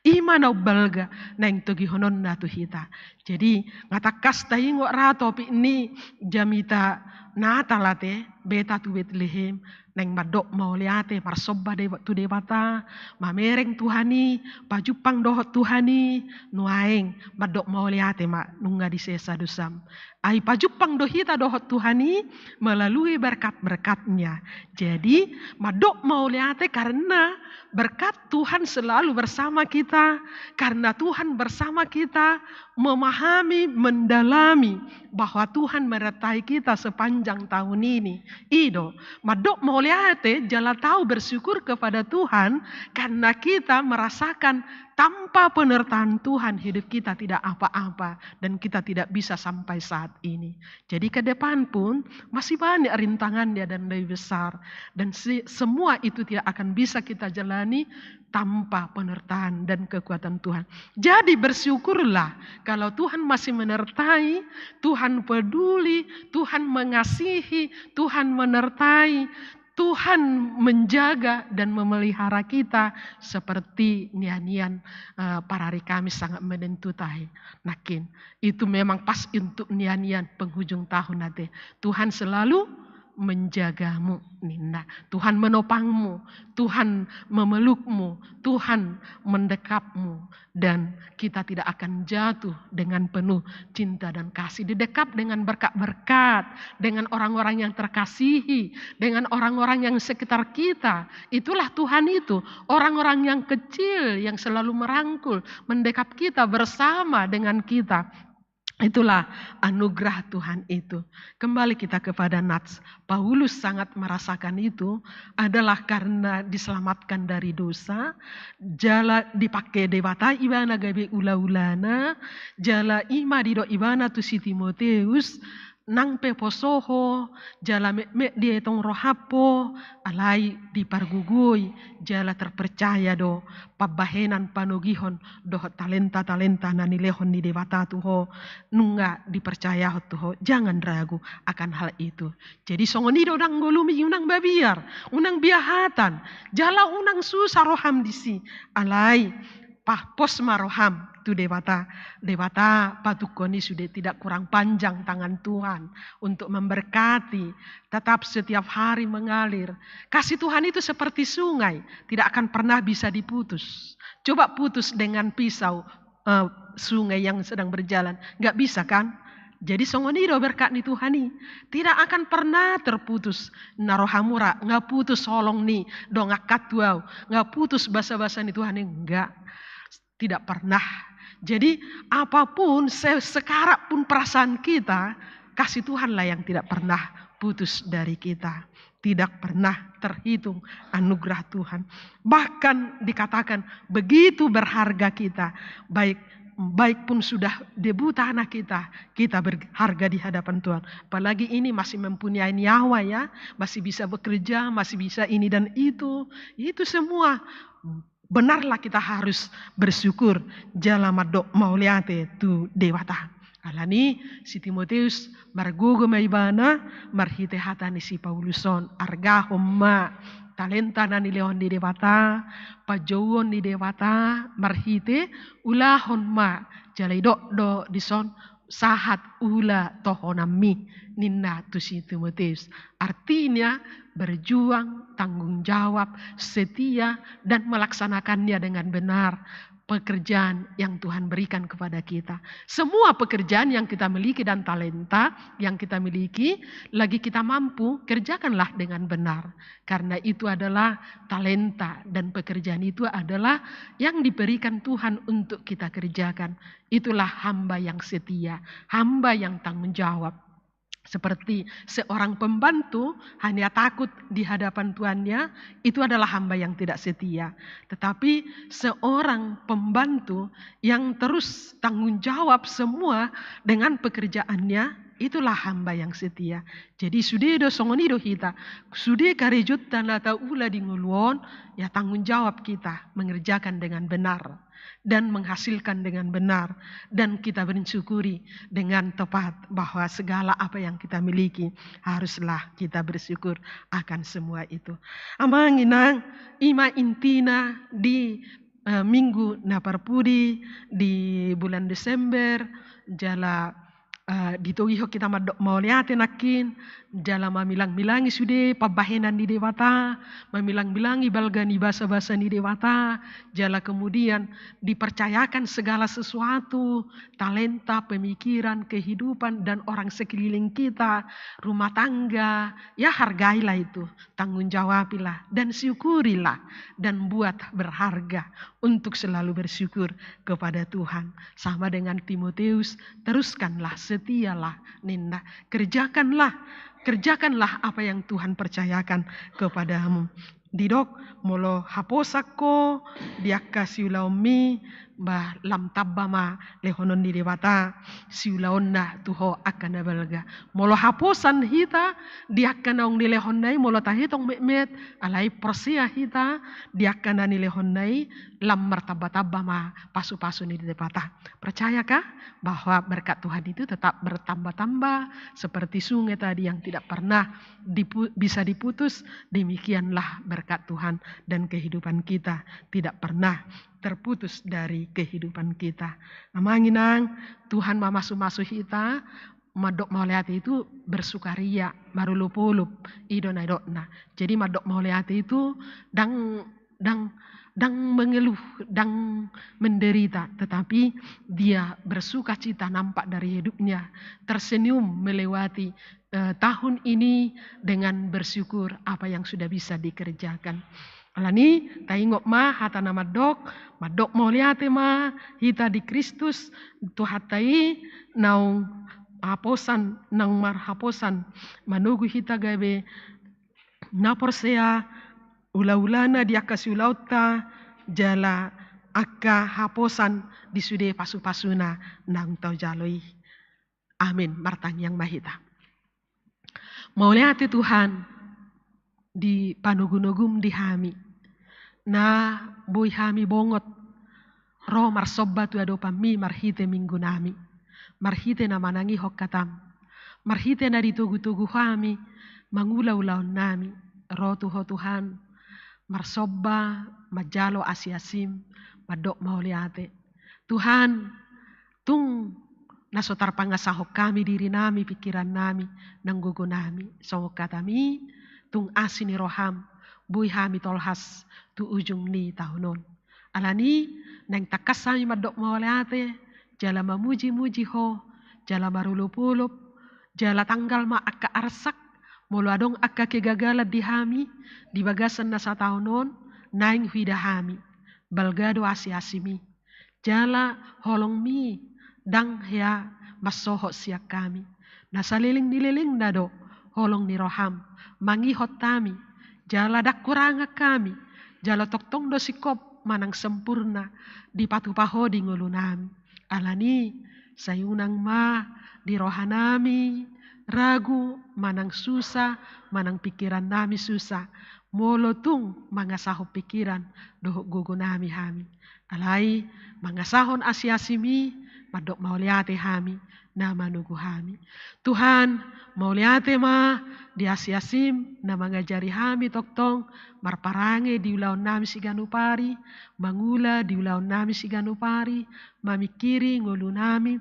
I ma na umbalga naeng togihononna tu hita. Jadi, nga tangkas taingot ra topik ni jamita Natal ate, beta tu Betlehem, naeng mandok mauliate, marsomba Deba-, tu Debata, mamereng Tuhan i, pajumpang dohot Tuhan i, nuaeng mandok mauliate ma nunga disesa dosam. Ai pajumpang do hita dohot Tuhan i melalui berkat-berkat-Nya. Jadi, mandok mauliate karena berkat Tuhan selalu bersama kita, karena Tuhan bersama kita, memahami, mendalami bahwa Tuhan menyertai kita sepanjang tahun ini. I do, mandok mauliate jala tau bersyukur kepada Tuhan karena kita merasakan tanpa penyertaan Tuhan hidup kita tidak apa-apa dan kita tidak bisa sampai saat ini. Jadi ke depan pun masih banyak rintangannya dan lebih besar. Dan si-, semua itu tidak akan bisa kita jalani tanpa penyertaan dan kekuatan Tuhan. Jadi bersyukurlah kalau Tuhan masih menyertai, Tuhan peduli, Tuhan mengasihi, Tuhan menyertai, Tuhan menjaga dan memelihara kita seperti nian-nian, eh, parari Kamis sangat menentu tahe. Nangkin, itu memang pas untuk nian-nian penghujung tahun ate. Tuhan selalu menjagamu, ninna. Tuhan menopangmu, Tuhan memelukmu, Tuhan mendekapmu, dan kita tidak akan jatuh dengan penuh cinta dan kasih. Didekap dengan berkat-berkat, dengan orang-orang yang terkasihi, dengan orang-orang yang sekitar kita. Itulah Tuhan itu, orang-orang yang kecil yang selalu merangkul, mendekap kita bersama dengan kita. Itulah anugerah Tuhan itu. Kembali kita kepada nats. Paulus sangat merasakan itu adalah karena diselamatkan dari dosa, jala dipake Debata ibana gabe ula-ulana, jala i ma didok ibana tu si Timoteus, nang pe poso ho, jala metmet dietong roham ho, alai dipargogoi, jala terpercaya do pambahenan panogihon dohot talenta-talenta na nilehon ni Debata tu ho, nunga dipercayahon tu ho, jangan ragu akan hal itu. Jadi songon i do nang ngolumi, unang babiar, unang biahatan, jala unang susa roham disi, alai pa-, pos ma roham tu Debata. Debata patungkon i sude, tidak kurang panjang tangan Tuhan untuk memberkati, tetap setiap hari mengalir. Kasih Tuhan itu seperti sungai, tidak akan pernah bisa diputus. Coba putus dengan pisau, eh, sungai yang sedang berjalan, nggak bisa kan? Jadi songon i do berkat ni Tuhan i, tidak akan pernah terputus. Na rohamu ra, nggak putus holong ni dongan tu au, nggak putus basa-basa ni Tuhan i, enggak. Tidak pernah. Jadi apapun, se-, sekarat pun perasaan kita, kasih Tuhanlah yang tidak pernah putus dari kita. Tidak pernah terhitung anugerah Tuhan. Bahkan dikatakan begitu berharga kita, baik, baik pun sudah debu tanah kita, kita berharga di hadapan Tuhan. Apalagi ini masih mempunyai nyawa ya, masih bisa bekerja, masih bisa ini dan itu. Itu semua benarlah kita harus bersyukur, jala mandok mauliate tu Debata. Alani si Timoteus margogo ma ibana marhite hata ni si Paulus on, argahon ma talenta na nilehon ni Debata, panjouon ni Debata marhite ulahon ma, jala idok do dison sahat ula tohonanmi, ninna tu si Timoteus. Artinya berjuang, tanggung jawab, setia, dan melaksanakannya dengan benar pekerjaan yang Tuhan berikan kepada kita. Semua pekerjaan yang kita miliki dan talenta yang kita miliki, lagi kita mampu, kerjakanlah dengan benar. Karena itu adalah talenta dan pekerjaan itu adalah yang diberikan Tuhan untuk kita kerjakan. Itulah hamba yang setia, hamba yang tanggung jawab. Seperti seorang pembantu hanya takut di hadapan tuannya, itu adalah hamba yang tidak setia. Tetapi seorang pembantu yang terus tanggung jawab semua dengan pekerjaannya, itulah hamba yang setia. Jadi sude do songon i do hita, sude karejonta na taula di ngolu on, ya tanggung jawab kita mengerjakan dengan benar dan menghasilkan dengan benar, dan kita bersyukuri dengan tepat bahwa segala apa yang kita miliki haruslah kita bersyukur akan semua itu. Amang inang, i ma intina di, eh, minggu na parpudi di bulan Desember, jala ditogihon hita mandok mauliate nangkin, jala mamilang-milangi sude pambahenan ni Debata, mamilang-milangi balga ni basa-basa ni Debata, jala kemudian dipercayakan segala sesuatu, talenta, pemikiran, kehidupan, dan orang sekeliling kita, rumah tangga, ya hargailah itu, tanggung jawabilah, dan syukurilah, dan buat berharga untuk selalu bersyukur kepada Tuhan. Sama dengan Timoteus, teruskanlah, setialah, ninna. Kerjakanlah, kerjakanlah apa yang Tuhan percayakan kepadamu. Didok, molo haposan ho di angka siulaonmi, bah lam tamba ma lehonon ni Debata siulaonna tu ho angka na balga. Molo haposan hita di angka naung nilehonna i, molo tahetong metmet, alai porsea hita di angka na nilehonna i, lam martamba-tamba ma pasu-pasu ni Debata. Percayakah bahwa berkat Tuhan itu tetap bertambah-tambah seperti sungai tadi yang tidak pernah dipu- bisa diputus? Demikianlah berkat Tuhan dan kehidupan kita tidak pernah terputus dari kehidupan kita. Amang inang, Tuhan mamasu-masu hita, mandok mauliate itu bersukaria, marolop-olop, i do na didokna. Jadi mandok mauliate itu ndang, ndang, ndang mengeluh, ndang menderita, tetapi dia bersukacita nampak dari hidupnya, tersenyum melewati eh, tahun ini dengan bersyukur apa yang sudah bisa dikerjakan. Alani, taingot ma hata na mandok, mandok mauliate ma hita di Kristus, Tuhanta i naung haposan, naung marhaposan, manogu hita gabe na porsea, ula-ulana di angka siulaonta, jala angka haposan di sude pasu-pasuna naung taujalo i. Amin. Martangiang ma hita. Mauliate Tuhan, di panogu-nogum di hami, na boi hami bongot ro marsomba tu adopanmi marhite minggunami, marhite na manangihon hatam, marhite na ditogu-togu hami mangula ulaonnami, ro tu ho Tuhan, marsomba, manjalo asi-asim, mandok mauliate. Tuhan, tung na so tarpangasahon hami dirinami, pingkirannami, nang gogonami, songon hatami, tung asi ni roham, boi hami tolhas tu ujung ni taon on. Alani, naeng tangkas hami mandok mauliate, jala mamuji-muji ho, jala marolop-olop, jala tanggal ma angka arsak, molo adong angka kegagalan di hami, di bagasan na sataon on, naeng huida hami, balga do asi-asimi. Jala holongmi ndang hea mansohot sian hami. Na saleleng ni lelengna do holong ni roham mangihut hami, jala ndang hurangan hami, jala tongtong do singkop manang sempurna dipatupa ho di ngolunami. Alani, sai unang ma di rohanami ragu, manang susa, manang pingkirannami susa, molo tung mangasahon pingkiran dohot gogonami hami. Alai mangasahon asi-asimi, mandok mauliate hami na manogu hami. Tuhan, mauliate ma di asi-asim na mangajari hami tongtong marparange di ulaonnami siganup ari, mangula di ulaonnami siganup ari, mamingkiri ngolunami,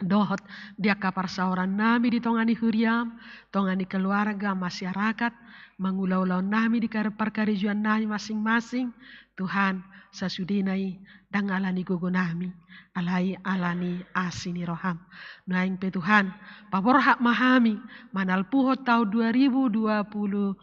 dohot di angka parsaorannami di tonga ni huriam, tonga ni keluarga, masyarakat, mangula ulaonnami di kar-, parkarejoannami masing-masing. Tuhan, sasudena i ndang alani gogonami, alai alani asi ni roham. Nuaeng pe Tuhan, paborhat ma hami manalpuhon taon dua ribu dua puluh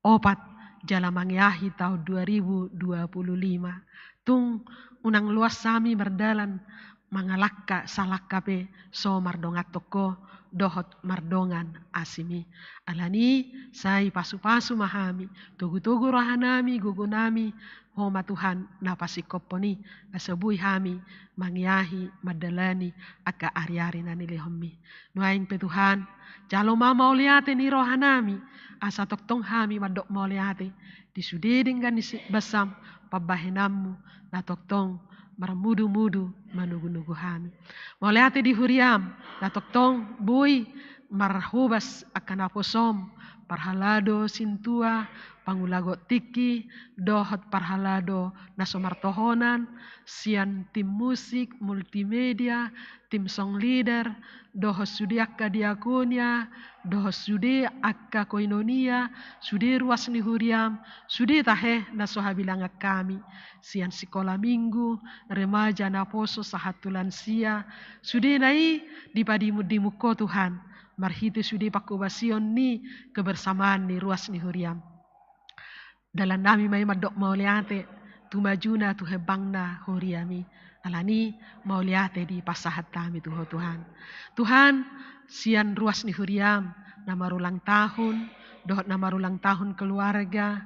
opat, jala mangeahi taon dua ribu dua puluh lima. Tung unang loas hami mardalan, mangalangka salangka pe so mardongan tongko dohot mardongan asimi. Alani, sai pasu-pasu ma hami, togu-togu rohanami, gogonami, Ho ma Tuhan na pasingkophon i, asa boi hami mangeahi mandalani angka ari-ari na nilehonmi. Nuaeng pe Tuhan, jalo ma mauliate ni rohanami, asa tongtong hami mandok mauliate di sude denggan ni si-, basam pambahenanmu na tongtong marmudu-mudu manogu-nogu hami. Mauliate di huriam na tongtong boi marhobas angka naposom, parhalado sintua, pangulagot tingki, dohot parhalado na so martohonan, sian tim musik, multimedia, tim song leader, dohot sude angka diakonia, dohot sude angka koinonia, sude ruas ni huriam, sude tahe na so habilangan hami, sian sikola minggu, remaja, naposo, sahat tu lansia, sudena i dipadimun-dimun Ho Tuhan, marhite sude panghobasion ni kebersamaan ni ruas ni huriam. Dalannami ma i mandok mauliate, tu majuna tu hembangna huriami. Alani mauliate dipasahat hami tu Ho Tuhan. Tuhan, sian ruas ni huriam, na marulang tahun, dohot na marulang tahun keluarga,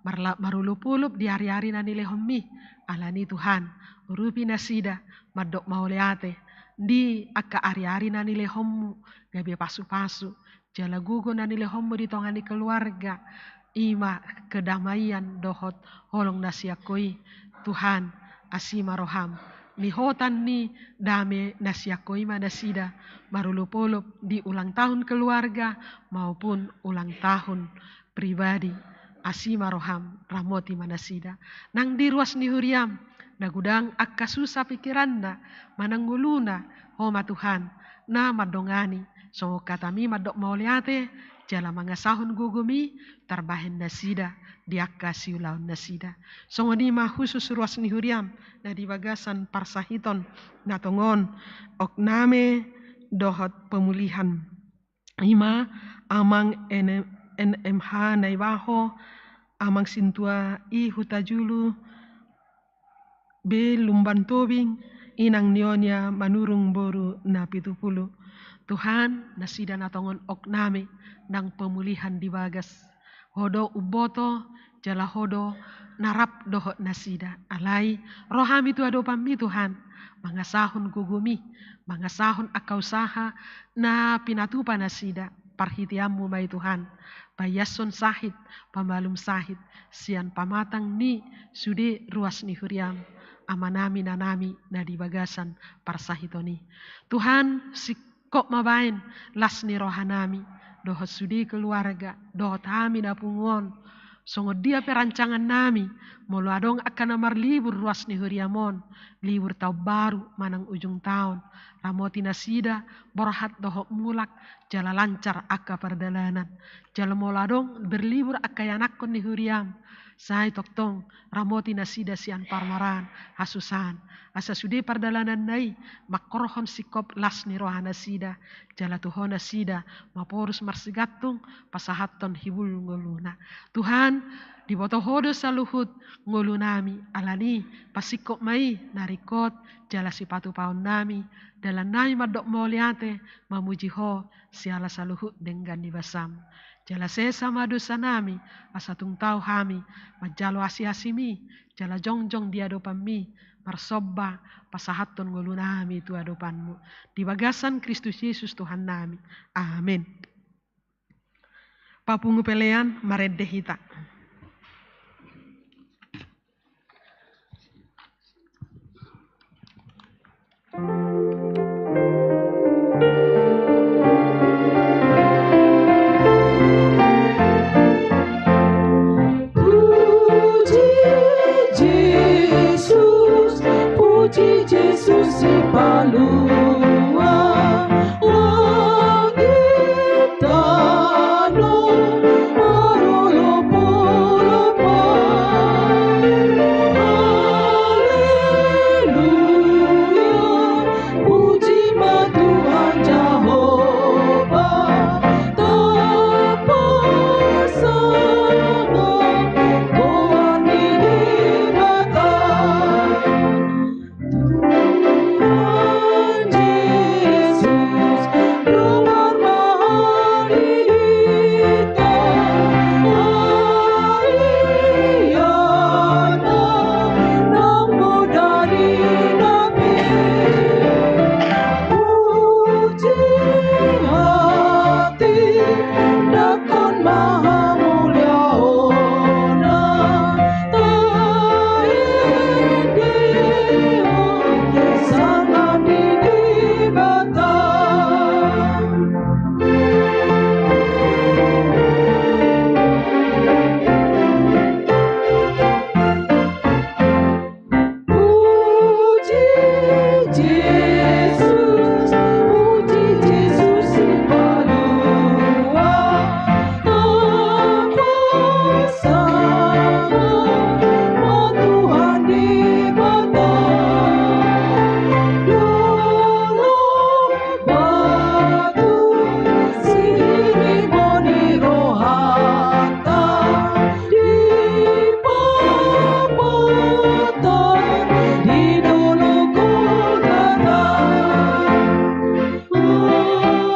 marla-, marolopolop di ari-ari na nilehonmi. Alani Tuhan, urupi nasida, mandok mauliate, di angka ari-ari na nilehonmu, gabe pasu-pasu, jala gogo na nilehonmu di tonga ni keluarga, i ma kedamaian dohot holong na sian Ho i. Tuhan, asi ma roham, nihotan ni dame na sian Ho i ma nasida, marolopolop di ulang tahun keluarga maupun ulang tahun pribadi, asi ma roham, ramoti ma nasida. Nang di ruas ni huriam, na godang angka susa pikiranna, manang ngoluna, Ho ma Tuhan, na mandongani, songon hatami mandok mauliate, jala mangasahon gogomi, tarbahen nasida, di angka siulaon nasida. Songon i ma husus ruas ni huriam, na di bagasan parsahiton, na tongon, okname, dohot pemulihan. I ma amang N M H Naibaho, amang sintua i Hutajulu, B Lumban Tobing, inang Nionia Manurung boru na pitu pulu. Tuhan, nasida na tongon okname, nang pemulihan di bagas. Ho do umboto, jala Ho do na rap dohot nasida. Alai, ro hami tu adopanmi Tuhan, mangasahon gogomi, mangasahon angka usaha, na pinatupa nasida, parhiteanmu ma i Tuhan, paiashon sahit, pamalum sahit, sian pamatang ni sude ruas ni huriam, amanami nanami na di bagasan parsahiton i. Tuhan, singkop ma baen las ni rohanami, dohot sude keluarga, dohot hami na pungu on, songon dia pe rancangannami, molo adong angka na marlibur ruas ni huriam on, libur taon baru, manang ujung taon, ramoti nasida, borhat dohot mulak, jala lancar angka pardalanan. Jala molo adong berlibur angka ianakhon ni huriam, sai tongtong, ramoti nasida sian parmaraan, hasusaan. Asa sude pardalananna i, mangkorhon singkop las ni roha nasida, jala tu Ho nasida, maporus marsigantung, pasahathon hibul ngoluna. Tuhan, diboto Ho do saluhut ngolunami, alani, pasingkop ma i, na ringkot, jala sipatupaonnami, dalannami mandok mauliate, mamuji Ho, siala saluhut denggan ni basam. Jala sesa ma dosanami, asa tung tau hami, manjalo asi-asimi, jala jongjong di adopanmi, marsomba, pasahathon ngolunami tu adopanmu. Di bagasan Kristus Jesus Tuhannami. Amin. Papungu pelean, marende hita. Puji Jesus, puji Jesus, Sipalua langit tano, marolopolop. Haleluya.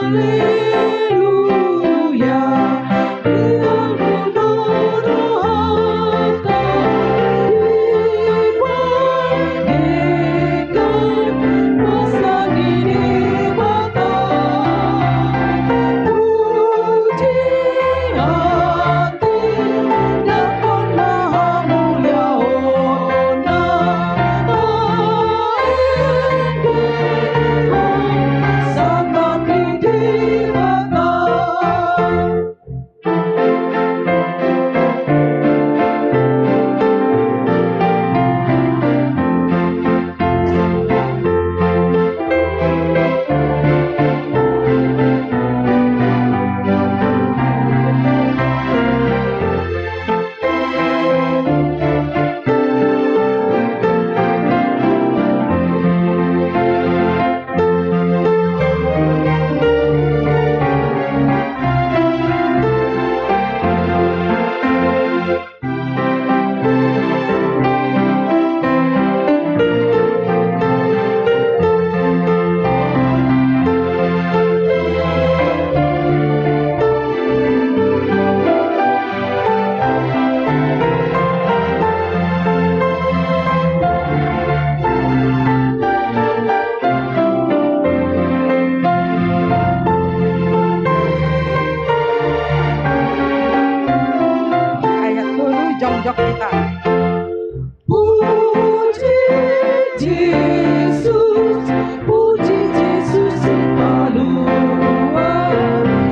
Haleluya. Ayat tolu, jongjong hita. Puji Jesus, puji Jesus, Sipaluan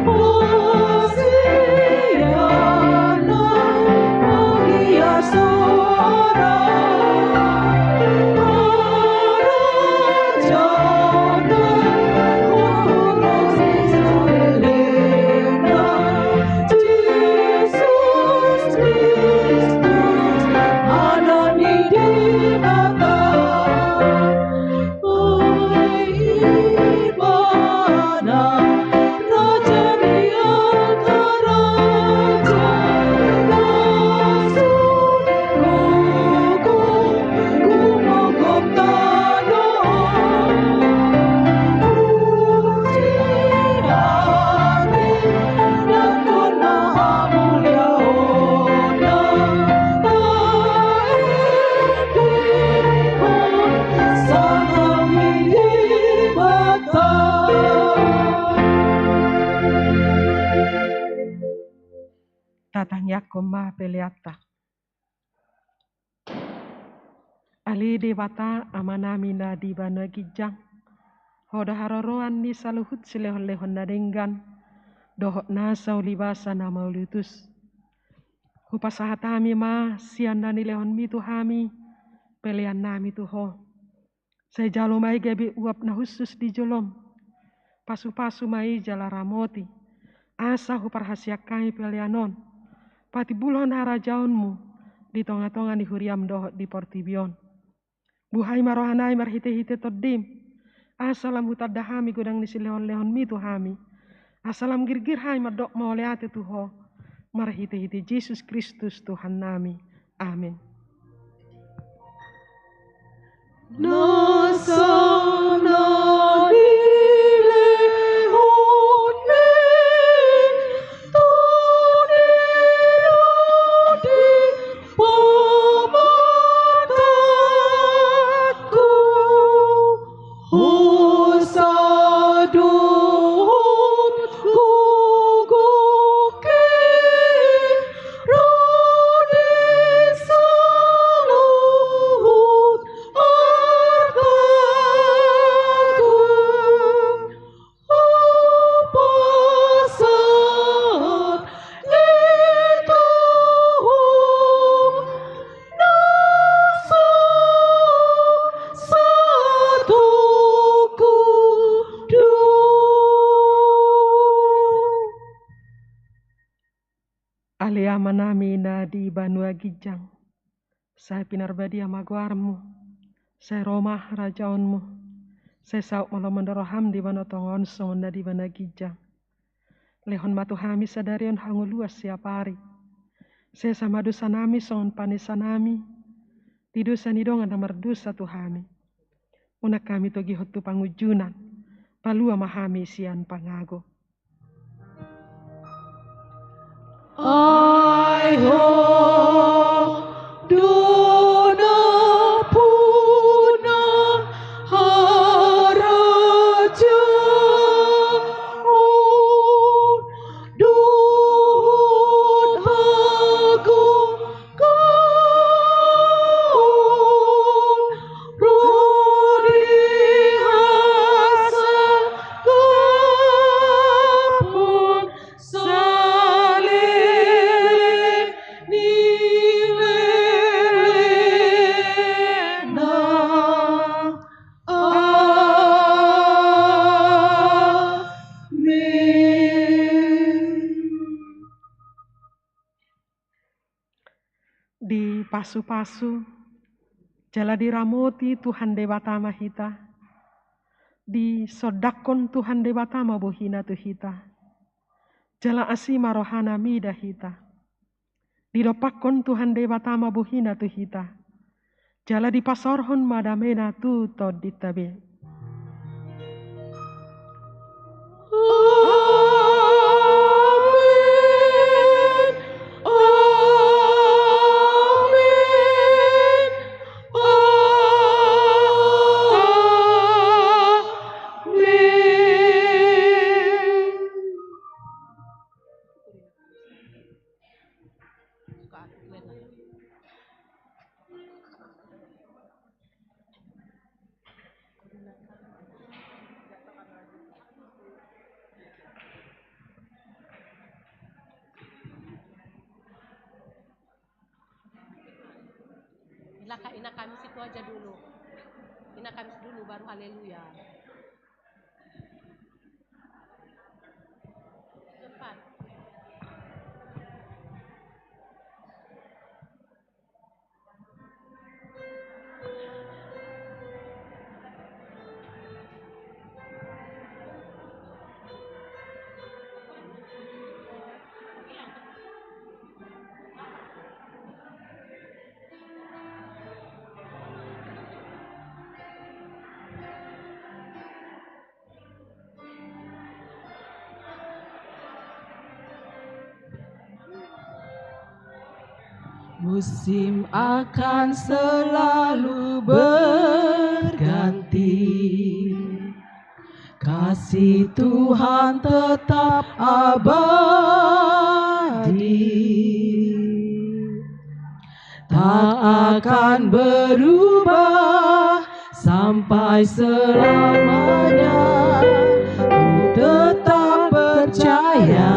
hosiana, mauliate soara. Tatangiangkon ma peleanta. Ale Debata Amanami na di banua ginjang, Ho do haroroan ni saluhut silehonlehon na denggan dohot nasa ulibasa na mauliutus. Hupasahat hami ma sian na nilehonmi tu hami peleannami tu Ho. Sai jalo ma i gabe uap na hushus di jolom. Pasupasu ma i jala ramoti, asa huparhaseang hami pelean on patimbulhon harajaonmu di tongatonga ni huriam dohot di portibi on. Buhai ma rohanami marhitehite Tondim, asa lam hutanda hami godang ni silehonlehonmi tu hami, asa lam girgir hami mandok mauliate tu Ho, marhitehite Jesus Kristus Tuhannami. Amen. Nasa na nilehonmi tu diri pamataku, hosa dohot gogohi ro di saluhut artangku. Hupasahat i tu Ho na so satonggo do. Ale Amanami na di banua ginjang, sai pinarbadia ma goarmu, sai ro ma harajaonmu, sai saut ma lomo ni roham di banua tonga on songon na di banua ginjang. Lehon ma tu hami sadari on hangoluan siapari. Sesa ma dosanami songon panesanami di dosa ni dongan na mardosa tu hami. Unang hami togihon tu pangunjunan, Palua ma hami sian pangago. Ai Ho do nampuna harajaon dohot hagogoon, ro di hasangapon saleleng ni lelengna. Amen. Dipasupasu jala diramoti Tuhan Debata ma hita, disondangkon Tuhan Debata ma bohina tu hita, jala asi ma rohana mida hita. Didompakkon Tuhan Debata ma bohina tu hita, jala dipasaorhon ma damena tu tondinta be. Amen. Amen. Amen. Ina Ka-, Ina Kamis itu aja dulu. Ina Kamis dulu, baru haleluya. Cepat. Musim akan selalu berganti, kasih Tuhan tetap abadi. Tak akan berubah sampai selamanya. Ku tetap percaya.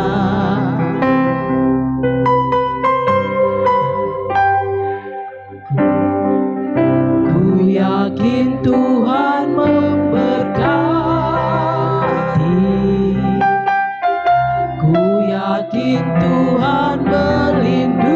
Ku yakin Tuhan memberkati. Ku yakin Tuhan melindungi.